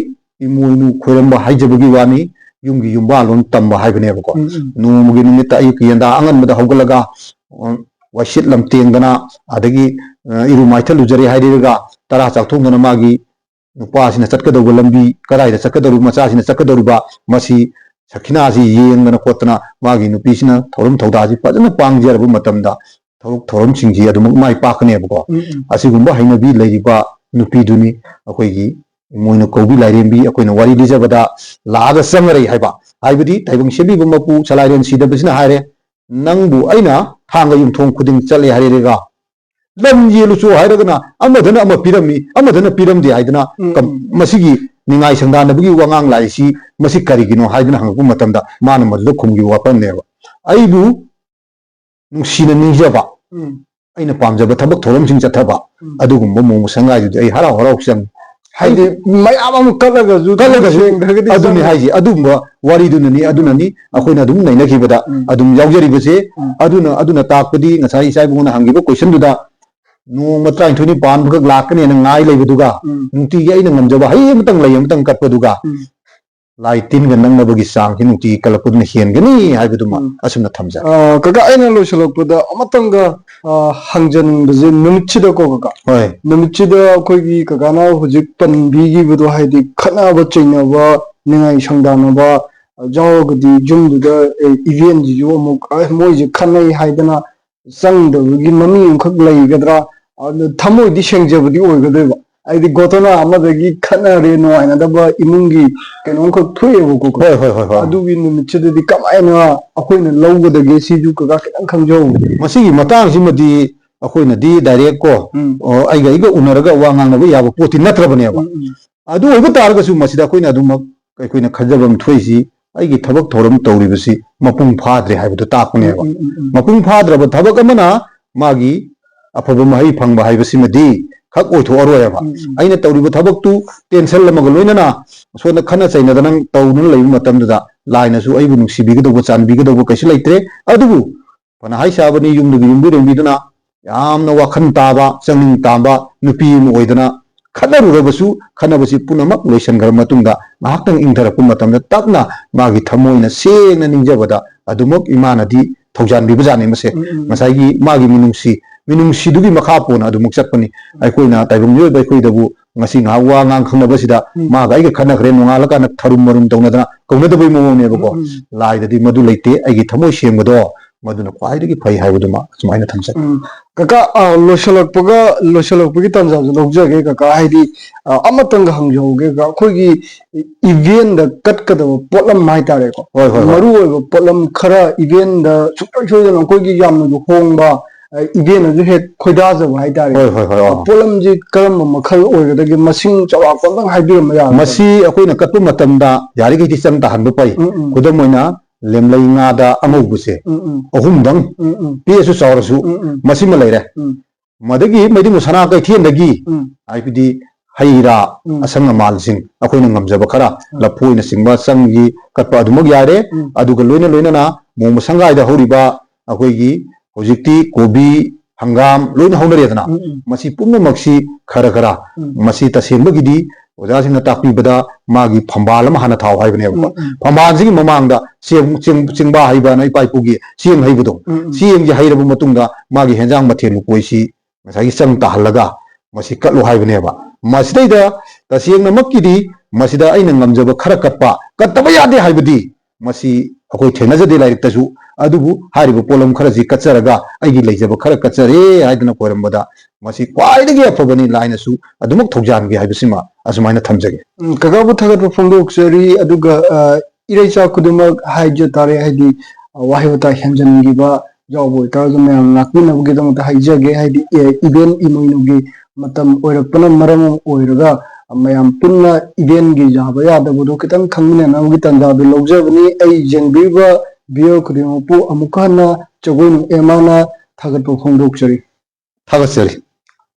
ꯏꯃꯣꯏꯅꯨ ꯈꯣꯏꯔꯝꯕ ꯍꯥꯏꯖꯕꯒꯤ ꯋꯥꯅꯤ, ꯌꯨꯝꯒꯤ ꯌꯨꯝꯕꯥꯜꯂꯣꯟ ꯇꯝꯕ ꯍꯥꯏꯕꯅꯦꯕꯀꯣ꯫ ꯎꯝ, ꯎꯝ꯫ ꯅꯣꯡꯃꯒꯤ ꯅꯨꯃꯤꯠꯇ ꯑꯌꯨꯛꯀꯤ ꯌꯦꯟꯗꯥ ꯑꯉꯟꯕꯗ ꯍꯧꯒꯠꯂꯒ, ꯑ, ꯋꯥꯏꯁꯤꯠ ꯂꯝꯇꯦꯡꯗꯅ, ꯑꯗꯒꯤ, ꯑ, ꯏꯔꯨ ꯃꯥꯏꯊ ꯂꯨꯖꯔꯦ ꯍꯥꯏꯔꯒ ꯇꯔꯥ ꯆꯥꯛꯊꯣꯡꯗꯅ ꯃꯥꯒꯤ ꯅꯨꯄꯥꯁꯤꯅ ꯆꯠꯀꯗꯧꯕ ꯂꯝꯕꯤ, ꯀꯗꯥꯏꯗ ꯆꯠꯀꯗꯧꯔꯤꯕ, ꯃꯆꯥꯁꯤꯅ ꯆꯠꯀꯗꯧꯔꯤꯕ, ꯃꯁꯤ ꯁꯈꯤꯅꯥꯁꯤ ꯌꯦꯡꯗꯅ ꯈꯣꯠꯇꯅ ꯃꯥꯒꯤ ꯅꯨꯄꯤꯁꯤꯅ ꯊꯧꯔꯝ ꯊꯧꯗꯥꯁꯤ ꯐꯖꯅ ꯄꯥꯡꯖꯔꯕ ꯃꯇꯝꯗ ꯊꯕꯛ ꯊꯧꯔꯝꯁꯤꯡꯁꯤ ꯑꯗꯨꯃꯛ ꯃꯥꯏ ꯄꯥꯛꯀꯅꯦꯕꯀꯣ꯫ ꯎꯝ, ꯎꯝ꯫ ꯑꯁꯤꯒꯨꯝꯕ ꯍꯩꯅꯕꯤ ꯂꯩꯔꯤꯕ ꯅꯨꯄꯤꯗꯨꯅꯤ ꯑꯩꯈꯣꯏꯒꯤ ꯏꯃꯣꯏꯅꯨ ꯀꯧꯕꯤ ꯂꯥꯏꯔꯦꯝꯕꯤ, ꯑꯩꯈꯣꯏꯅ ꯋꯥꯔꯤ ꯂꯤꯖꯕꯗ ꯂꯥꯛꯑꯒ ꯆꯪꯉꯔꯩ ꯍꯥꯏꯕ꯫ ꯍꯥꯏꯕꯗꯤ ꯇꯥꯏꯕꯪ ꯁꯦꯝꯕꯤꯕ ꯃꯄꯨ ꯁꯂꯥꯏꯔꯦꯟ ꯁꯤꯗꯕꯁꯤꯅ ꯍꯥꯏꯔꯦ, "ꯅꯪꯕꯨ ꯑꯩꯅ ꯊꯥꯡꯒ ꯌꯨꯝꯊꯣꯡ ꯈꯨꯗꯤꯡ ꯆꯠꯂꯦ ꯍꯥꯏꯔꯦꯒ, ꯂꯝ ꯌꯦꯜꯂꯨꯆꯣ ꯍꯥꯏꯔꯒꯅ ꯑꯃꯗꯅ ꯑꯃ ꯄꯤꯔꯝꯃꯤ, ꯑꯃꯗꯅ ꯄꯤꯔꯝꯗꯦ" ꯍꯥꯏꯗꯅ ꯎꯝ, ꯀꯝ-, ꯎꯝ꯫ ꯃꯁꯤꯒꯤ ꯅꯤꯡꯉꯥꯏ ꯁꯪꯗꯥꯟꯅꯕꯒꯤ ꯋꯥꯉꯥꯡ ꯂꯥꯏꯁꯤ ꯃꯁꯤ ꯀꯔꯤꯒꯤꯅꯣ ꯍꯥꯏꯗꯅ ꯍꯪꯉꯛꯄ ꯃꯇꯝꯗ ꯃꯥꯅ ꯃꯗꯨꯗ ꯈꯨꯝꯈꯤꯕ ꯋꯥꯐꯝꯅꯦꯕ, "ꯑꯩꯕꯨ ꯅꯨꯡꯁꯤꯅ ꯅꯤꯡꯖꯕ, ꯎꯝ꯫ ꯑꯩꯅ ꯄꯥꯝꯖꯕ ꯊꯕꯛ ꯊꯧꯔꯝꯁꯤꯡ ꯆꯠꯊꯕ, ꯎꯝ꯫ ꯑꯗꯨꯒꯨꯝꯕ ꯃꯑꯣꯡ ꯃꯁꯛ ꯉꯥꯏꯗꯨꯗꯤ ꯑꯩ ꯍꯔꯥꯎ ꯍꯔꯥꯎ ꯆꯪꯉꯤ"꯫ ꯍꯥꯏꯗꯤ ꯍꯥꯏꯗꯤ ꯃꯌꯥꯝ ꯑꯃ ꯀꯠꯂꯒꯁꯨ ꯀꯠꯂꯒꯁꯨ ꯁꯦꯡꯗ꯭ꯔꯒꯗꯤ ꯑꯗꯨꯅꯤ ꯆꯪꯉꯣꯏ꯫ ꯍꯥꯏꯁꯦ, ꯑꯗꯨꯒꯨꯝꯕ ꯋꯥꯔꯤꯗꯨꯅꯅꯤ, ꯎꯝ꯫ ꯑꯗꯨꯅꯅꯤ ꯑꯩꯈꯣꯏꯅ ꯑꯗꯨꯝ ꯅꯩꯅꯈꯤꯕꯗ ꯎꯝ꯫ ꯑꯗꯨꯝ ꯌꯥꯎꯖꯔꯤꯕꯁꯦ꯫ ꯎꯝ꯫ ꯑꯗꯨꯅ, ꯑꯗꯨꯅ ꯇꯥꯛꯄꯗꯤ ꯉꯁꯥꯏ ꯏꯆꯥ ꯏꯕꯨꯡꯉꯣꯅ ꯍꯪꯈꯤꯕ questionꯗꯨꯗ ꯅꯣꯡꯃ ꯇꯔꯥꯅꯤꯊꯣꯏꯅꯤ ꯄꯥꯟꯕꯈꯛ ꯂꯥꯛꯀꯅꯦꯅ ꯉꯥꯏ ꯂꯩꯕꯗꯨꯒ ꯎꯝ꯫ ꯅꯨꯡꯇꯤꯒꯤ ꯑꯩꯅ ꯉꯝꯖꯕ ꯍꯩ ꯑꯃꯇꯪ ꯂꯩ ꯑꯃꯇꯪ ꯀꯠꯄꯗꯨꯒ ꯎꯝ꯫ ꯂꯥꯏ ꯇꯤꯟꯒ ꯅꯛꯅꯕꯒꯤ ꯆꯥꯡꯁꯤ ꯅꯨꯡꯇꯤꯒꯤ ꯀꯜꯂꯛꯄꯗꯨꯅ ꯍꯦꯟꯒꯅꯤ ꯍꯥꯏꯕꯗꯨꯃ ꯎꯝ꯫ ꯑꯁꯨꯝꯅ ꯊꯝꯖꯔꯦ꯫ ꯑ, ꯀꯀꯥ, ꯑꯩꯅ ꯂꯣꯏꯁꯤꯜꯂꯛꯄꯗ ꯑꯃꯇꯪꯒ, ꯑ, ꯍꯪꯖꯅꯤꯡꯕꯁꯦ, ꯅꯨꯃꯤꯠꯁꯤꯗꯀꯣ ꯀꯀꯥ, ꯍꯣꯏ꯫ ꯅꯨꯃꯤꯠꯁꯤꯗ ꯑꯩꯈꯣꯏꯒꯤ ꯀꯀꯥꯅ ꯍꯧꯖꯤꯛ ꯄꯟꯕꯤꯈꯤꯕꯗꯣ, ꯍꯥꯏꯗꯤ ꯈꯠꯅꯕ ꯆꯩꯅꯕ, ꯅꯤꯡꯉꯥꯏ ꯁꯪꯗꯥꯅꯕ, ꯌꯥꯎꯔꯒꯗꯤ ꯌꯨꯝꯗꯨꯗ ꯏꯚꯦꯟꯁꯤꯁꯨ ꯑꯃꯨꯛ ꯑꯦ, ꯃꯣꯏꯁꯦ ꯈꯠꯅꯩ ꯍꯥꯏꯗꯅ ꯆꯪꯗꯕꯒꯤ ꯃꯃꯤ ꯑꯃꯈꯛ ꯂꯩꯒꯗ꯭ꯔꯥ? ꯑꯗꯨ ꯊꯃꯣꯏꯗꯤ ꯁꯦꯡꯖꯕꯗꯤ ꯑꯣꯏꯒꯗꯣꯏꯕ, ꯍꯥꯏꯗꯤ ꯒꯣꯇꯣꯅꯥ ꯑꯃꯗꯒꯤ ꯈꯠꯅꯔꯦ, ꯅꯨꯡꯉꯥꯏꯅꯗꯕ ꯏꯃꯨꯡꯒꯤ ꯀꯩꯅꯣꯝꯈꯛ ꯊꯣꯛꯑꯦꯕꯀꯣ꯫ ꯍꯣꯏ ꯍꯣꯏ ꯍꯣꯏ ꯍꯣꯏ ꯑꯗꯨꯒꯤ ꯅꯨꯃꯤꯠꯁꯤꯗꯗꯤ ꯀꯃꯥꯏꯅ ꯑꯩꯈꯣꯏꯅ ꯂꯧꯒꯗꯒꯦ, ꯁꯤꯁꯨ ꯀꯀꯥ ꯈꯤꯇꯪ ꯈꯪꯖꯍꯧꯕꯅꯦ꯫ ꯃꯁꯤꯒꯤ ꯃꯇꯥꯡꯁꯤꯃꯗꯤ ꯑꯩꯈꯣꯏꯅꯗꯤ ꯗꯥꯏꯔꯦꯛ ꯀꯣ ꯎꯝ ꯑꯣ, ꯑꯩꯒ ꯑꯩꯒ ꯎꯅꯔꯒ ꯋꯥ ꯉꯥꯡꯅꯕ ꯌꯥꯕ ꯄꯣꯠꯇꯤ ꯅꯠꯇ꯭ꯔꯕꯅꯦꯕ꯫ ꯎꯝ ꯎꯝ ꯑꯗꯨ ꯑꯣꯏꯕ ꯇꯥꯔꯒꯁꯨ ꯃꯁꯤꯗ ꯑꯩꯈꯣꯏꯅ ꯑꯗꯨꯃꯛ ꯑꯩꯈꯣꯏꯅ ꯈꯟꯖꯕ ꯑꯃ ꯊꯣꯛꯏꯁꯤ, ꯑꯩꯒꯤ ꯊꯕꯛ ꯊꯧꯔꯝ ꯇꯧꯔꯤꯕꯁꯤ ꯃꯄꯨꯡ ꯐꯥꯗ꯭ꯔꯦ ꯍꯥꯏꯕꯗꯨ ꯇꯥꯛꯄꯅꯦꯕ꯫ ꯎꯝ ꯎꯝ ꯎꯝ ꯃꯄꯨꯡ ꯐꯥꯗ꯭ꯔꯕ ꯊꯕꯛ ꯑꯃꯅ ꯃꯥꯒꯤ ꯑꯐꯕ ꯃꯍꯩ ꯐꯪꯕ ꯍꯥꯏꯕꯁꯤꯃꯗꯤ ꯈꯛ ꯑꯣꯏꯊꯣꯛꯑꯔꯣꯏꯕ꯫ ꯎꯝ ꯎꯝ ꯑꯩꯅ ꯇꯧꯔꯤꯕ ꯊꯕꯛꯇꯨ ꯇꯦꯟꯁꯟ ꯑꯃꯒ ꯂꯣꯏꯅꯅ ꯁꯣꯝꯗ ꯈꯠꯅ ꯆꯩꯅꯗꯅ ꯇꯧꯗꯨꯅ ꯂꯩꯕ ꯃꯇꯝꯗꯨꯗ ꯂꯥꯏꯅꯁꯨ ꯑꯩꯕꯨ ꯅꯨꯡꯁꯤꯕꯤꯒꯗꯧꯕ, ꯆꯥꯟꯕꯤꯒꯗꯧꯕ ꯀꯩꯁꯨ ꯂꯩꯇ꯭ꯔꯦ꯫ ꯑꯗꯨꯕꯨ ꯐꯅ ꯍꯥꯏ ꯁꯥꯕꯅꯤ, ꯌꯨꯝꯗꯨꯒꯤ ꯌꯨꯝꯕꯨꯔꯦꯝꯕꯤꯗꯨꯅ ꯌꯥꯝꯅ ꯋꯥꯈꯜ ꯇꯥꯕ, ꯆꯪꯅꯤꯡ ꯇꯥꯕ ꯅꯨꯄꯤ ꯑꯃ ꯑꯣꯏꯗꯅ, ꯈꯠꯅꯔꯨꯔꯕꯁꯨ ꯈꯠꯅꯕꯁꯤ ꯄꯨꯝꯅꯃꯛ ꯂꯣꯏꯁꯤꯟꯈ꯭ꯔ ꯃꯇꯨꯡꯗ ꯉꯥꯏꯍꯥꯛꯇꯪ ꯏꯪꯊꯔꯛꯄ ꯃꯇꯝꯗ ꯇꯞꯅ ꯃꯥꯒꯤ ꯊꯃꯣꯏꯅ ꯁꯦꯡꯅ ꯅꯤꯡꯖꯕꯗ ꯑꯗꯨꯃꯛ ꯏꯃꯥꯅꯗꯤ ꯊꯧꯖꯥꯟꯕꯤꯕꯖꯥꯠꯅꯤ꯫ ꯃꯁꯦ ꯎꯝ ꯎꯝ ꯉꯁꯥꯏꯒꯤ ꯃꯥꯒꯤ ꯃꯤꯅꯨꯡꯁꯤ, ꯃꯤꯅꯨꯡꯁꯤꯗꯨꯒꯤ ꯃꯈꯥ ꯄꯣꯟꯅ ꯑꯗꯨꯃꯛ ꯆꯠꯄꯅꯤ꯫ ꯑꯩꯈꯣꯏꯅ ꯇꯥꯏꯕꯪ ꯃꯤꯑꯣꯏꯕ ꯑꯩꯈꯣꯏꯗꯕꯨ ꯉꯁꯤ ꯉꯥꯏꯍꯥꯛ ꯋꯥ ꯉꯥꯡ ꯈꯪꯅꯕꯁꯤꯗ ꯎꯝ ꯃꯥꯒ ꯑꯩꯒ ꯈꯠꯅꯈ꯭ꯔꯦ, ꯅꯣꯡꯉꯥꯜꯂꯀꯥꯟꯗ ꯊꯔꯨꯝ ꯃꯔꯨꯝ ꯇꯧꯅꯗꯅ ꯀꯧꯅꯗꯕꯩ ꯃꯑꯣꯡꯅꯦꯕꯀꯣ꯫ ꯎꯝ ꯂꯥꯏꯗꯗꯤ ꯃꯗꯨ ꯂꯩꯇꯦ꯫ ꯑꯩꯒꯤ ꯊꯃꯣꯏ ꯁꯦꯡꯕꯗꯣ ꯃꯗꯨꯅ ꯈ꯭ꯋꯥꯏꯗꯒꯤ ꯐꯩ ꯍꯥꯏꯕꯗꯨꯃ ꯑꯁꯨꯃꯥꯏꯅ ꯊꯝꯖꯒꯦ꯫ ꯎꯝ꯫ ꯀꯀꯥ, ꯑ, ꯂꯣꯏꯁꯤꯜꯂꯛꯄꯒ ꯂꯣꯏꯁꯤꯜꯂꯛꯄꯒꯤ ꯇꯥꯟꯖꯥꯁꯨ ꯂꯧꯖꯒꯦ ꯀꯀꯥ, ꯍꯥꯏꯗꯤ, ꯑ, ꯑꯃꯇꯪꯒ ꯍꯪꯖꯍꯧꯒꯦ ꯀꯀꯥ, ꯑꯩꯈꯣꯏꯒꯤ ꯏꯚꯦꯟꯗ ꯀꯠꯀꯗꯕ ꯄꯣꯠꯂꯝ ꯍꯥꯏꯇꯥꯔꯦꯀꯣ, ꯍꯣꯏ, ꯍꯣꯏ, ꯍꯣꯏ꯫ ꯃꯔꯨ ꯑꯣꯏꯕ ꯄꯣꯠꯂꯝ ꯈꯔ ꯏꯚꯦꯟꯗ ꯁꯨꯡꯁꯣꯏ ꯁꯣꯏꯗꯅ ꯑꯩꯈꯣꯏꯒꯤ ꯌꯥꯝꯅꯁꯨ ꯍꯣꯡꯕ, ꯑ, ꯏꯚꯦꯟꯅꯁꯨ ꯍꯦꯛ ꯈꯣꯏꯗꯥꯖꯕ ꯍꯥꯏꯇꯥꯔꯦ꯫ ꯍꯣꯏ, ꯍꯣꯏ, ꯍꯣꯏ, ꯑꯣ꯫ ꯄꯣꯠꯂꯝꯁꯤ ꯀꯔꯝꯕ ꯃꯈꯜ ꯑꯣꯏꯒꯗꯒꯦ, ꯃꯁꯤꯡ ꯆꯥꯎꯔꯥꯛꯄ ꯑꯝꯇꯪ ꯍꯥꯏꯕꯤꯔꯝꯕ ꯌꯥꯒꯗ꯭ꯔꯥ? ꯃꯁꯤ ꯑꯩꯈꯣꯏꯅ ꯀꯠꯄ ꯃꯇꯝꯗ ꯌꯥꯔꯤꯈꯩꯗꯤ ꯆꯪ ꯇꯥꯍꯟꯕ ꯐꯩ꯫ ꯎꯝ, ꯎꯝ꯫ ꯈꯨꯗꯝ ꯑꯣꯏꯅ ꯂꯦꯝꯂꯩ ꯉꯥꯗ ꯑꯉꯧꯕꯁꯦ ꯎꯝ, ꯎꯝ꯫ ꯑꯍꯨꯝꯗꯪ, ꯎꯝ, ꯎꯝ꯫ ꯄꯤꯛꯑꯁꯨ ꯆꯥꯎꯔꯁꯨ, ꯎꯝ, ꯎꯝ꯫ ꯃꯁꯤꯃ ꯂꯩꯔꯦ꯫ ꯎꯝ꯫ ꯃꯗꯒꯤ ꯃꯩꯗꯤꯡ ꯁꯅꯥ ꯀꯩꯊꯦꯜꯗꯒꯤ ꯎꯝ꯫ ꯍꯥꯏꯕꯗꯤ ꯍꯩ ꯔꯥ, ꯎꯝ꯫ ꯑꯁꯪ ꯑꯃꯥꯜꯁꯤꯡ ꯑꯩꯈꯣꯏꯅ ꯉꯝꯖꯕ ꯈꯔ, ꯎꯝ꯫ ꯂꯐꯣꯏꯅꯆꯤꯡꯕ ꯆꯪꯒꯤ ꯀꯠꯄ ꯑꯗꯨꯃꯛ ꯌꯥꯔꯦ꯫ ꯎꯝ꯫ ꯑꯗꯨꯒ ꯂꯣꯏꯅ ꯂꯣꯏꯅꯅ ꯃꯣꯡꯕ ꯁꯪꯒꯥꯏꯗ ꯍꯧꯔꯤꯕ ꯑꯩꯈꯣꯏꯒꯤ ꯍꯧꯖꯤꯛꯇꯤ ꯀꯣꯕꯤ, ꯍꯪꯒꯥꯝ ꯂꯣꯏꯅ ꯍꯧꯅꯔꯦꯗꯅ, ꯎꯝ, ꯎꯝ꯫ ꯃꯁꯤ ꯄꯨꯝꯅꯃꯛꯁꯤ ꯈꯔ ꯈꯔ ꯎꯝ꯫ ꯃꯁꯤ ꯇꯁꯦꯡꯕꯒꯤꯗꯤ ꯑꯣꯖꯥꯁꯤꯡꯅ ꯇꯥꯛꯄꯤꯕꯗ ꯃꯥꯒꯤ ꯐꯝꯕꯥꯜ ꯑꯃ ꯍꯥꯟꯅ ꯊꯥꯎ ꯍꯥꯏꯕꯅꯦꯕꯀꯣ꯫ ꯎꯝ, ꯎꯝ꯫ ꯐꯝꯕꯥꯜꯁꯤꯒꯤ ꯃꯃꯥꯡꯗ ꯆꯦꯡ, ꯆꯦꯡ, ꯆꯦꯡꯕꯥ ꯍꯩꯕꯅ ꯏꯄꯥ ꯏꯄꯨꯒꯤ ꯆꯦꯡ ꯍꯩꯕꯗꯣ, ꯎꯝ, ꯎꯝ꯫ ꯆꯦꯡꯁꯦ ꯍꯩꯔꯕ ꯃꯇꯨꯡꯗ ꯃꯥꯒꯤ ꯍꯦꯟꯖꯥꯡ ꯃꯊꯦꯜ ꯂꯨꯀꯣꯏꯁꯤ ꯉꯁꯥꯏꯒꯤ ꯆꯪ ꯇꯥꯍꯜꯂꯒ ꯃꯁꯤ ꯀꯠꯂꯨ ꯍꯥꯏꯕꯅꯦꯕ꯫ ꯃꯁꯤꯗꯩꯗ ꯇꯁꯦꯡꯅꯃꯛꯀꯤꯗꯤ ꯃꯁꯤꯗ ꯑꯩꯅ ꯉꯝꯖꯕ ꯈꯔ ꯀꯠꯄ, ꯀꯠꯇꯕ ꯌꯥꯗꯦ ꯍꯥꯏꯕꯗꯤ ꯃꯁꯤ ꯑꯩꯈꯣꯏ ꯊꯦꯡꯅꯖꯗꯦ ꯂꯥꯏꯔꯤꯛꯇꯁꯨ꯫ ꯑꯗꯨꯕꯨ ꯍꯥꯏꯔꯤꯕ ꯄꯣꯠꯂꯝ ꯈꯔꯁꯤ ꯀꯠꯆꯔꯒ ꯑꯩꯒꯤ ꯂꯩꯖꯕ ꯈꯔ ꯀꯠꯆꯔꯦ ꯍꯥꯏꯗꯅ ꯈꯣꯏꯔꯝꯕꯗ ꯃꯁꯤ ꯈ꯭ꯋꯥꯏꯗꯒꯤ ꯑꯐꯕꯅꯤ, ꯂꯥꯏꯅꯁꯨ ꯑꯗꯨꯃꯛ ꯊꯧꯖꯥꯟꯒꯦ ꯍꯥꯏꯕꯁꯤꯃ ꯑꯁꯨꯃꯥꯏꯅ ꯊꯝꯖꯒꯦ꯫ ꯎꯝ, ꯀꯀꯥꯕꯨ ꯊꯥꯒꯠꯄ ꯐꯣꯡꯗꯣꯛꯆꯔꯤ꯫ ꯑꯗꯨꯒ, ꯑ, ꯏꯔꯩꯆꯥ ꯈꯨꯗꯤꯡꯃꯛ ꯍꯥꯏꯖ ꯇꯥꯔꯦ, ꯍꯥꯏꯗꯤ, ꯑ, ꯋꯥꯍꯩ ꯋꯥꯇꯥ ꯍꯦꯟꯖꯟꯈꯤꯕ ꯌꯥꯎꯕ ꯑꯣꯏꯇꯥꯔꯁꯨ ꯃꯌꯥꯝ ꯉꯥꯛꯄꯤꯅꯕꯒꯤꯗꯃꯛꯇ ꯍꯥꯏꯖꯒꯦ꯫ ꯍꯥꯏꯗꯤ, ꯑꯦ, ꯏꯚꯦꯟ ꯏꯃꯣꯏꯅꯨꯒꯤ ꯃꯇꯝ ꯑꯣꯏꯔꯛꯄꯅ ꯃꯔꯝ ꯑꯣꯏꯔꯒ, ꯑ, ꯃꯌꯥꯝ ꯄꯨꯟꯅ ꯏꯚꯦꯟꯒꯤ ꯌꯥꯕ ꯌꯥꯗꯕꯗꯣ ꯈꯤꯇꯪ ꯈꯪꯃꯤꯟꯅꯅꯕꯒꯤ ꯇꯥꯟꯖꯥꯗꯨ ꯂꯧꯖꯕꯅꯤ꯫ ꯑꯩ ꯌꯦꯡꯕꯤꯔꯤꯕ ꯚꯤꯌꯔ ꯈꯨꯗꯤꯡꯃꯛꯄꯨ ꯑꯃꯨꯛꯀ ꯍꯟꯅ ꯖꯒꯣꯏ ꯅꯨꯡ ꯑꯦꯃꯥꯅ ꯊꯥꯒꯠꯄ ꯐꯣꯡꯗꯣꯛꯆꯔꯤ꯫ ꯊꯥꯒꯠꯆꯔꯤ꯫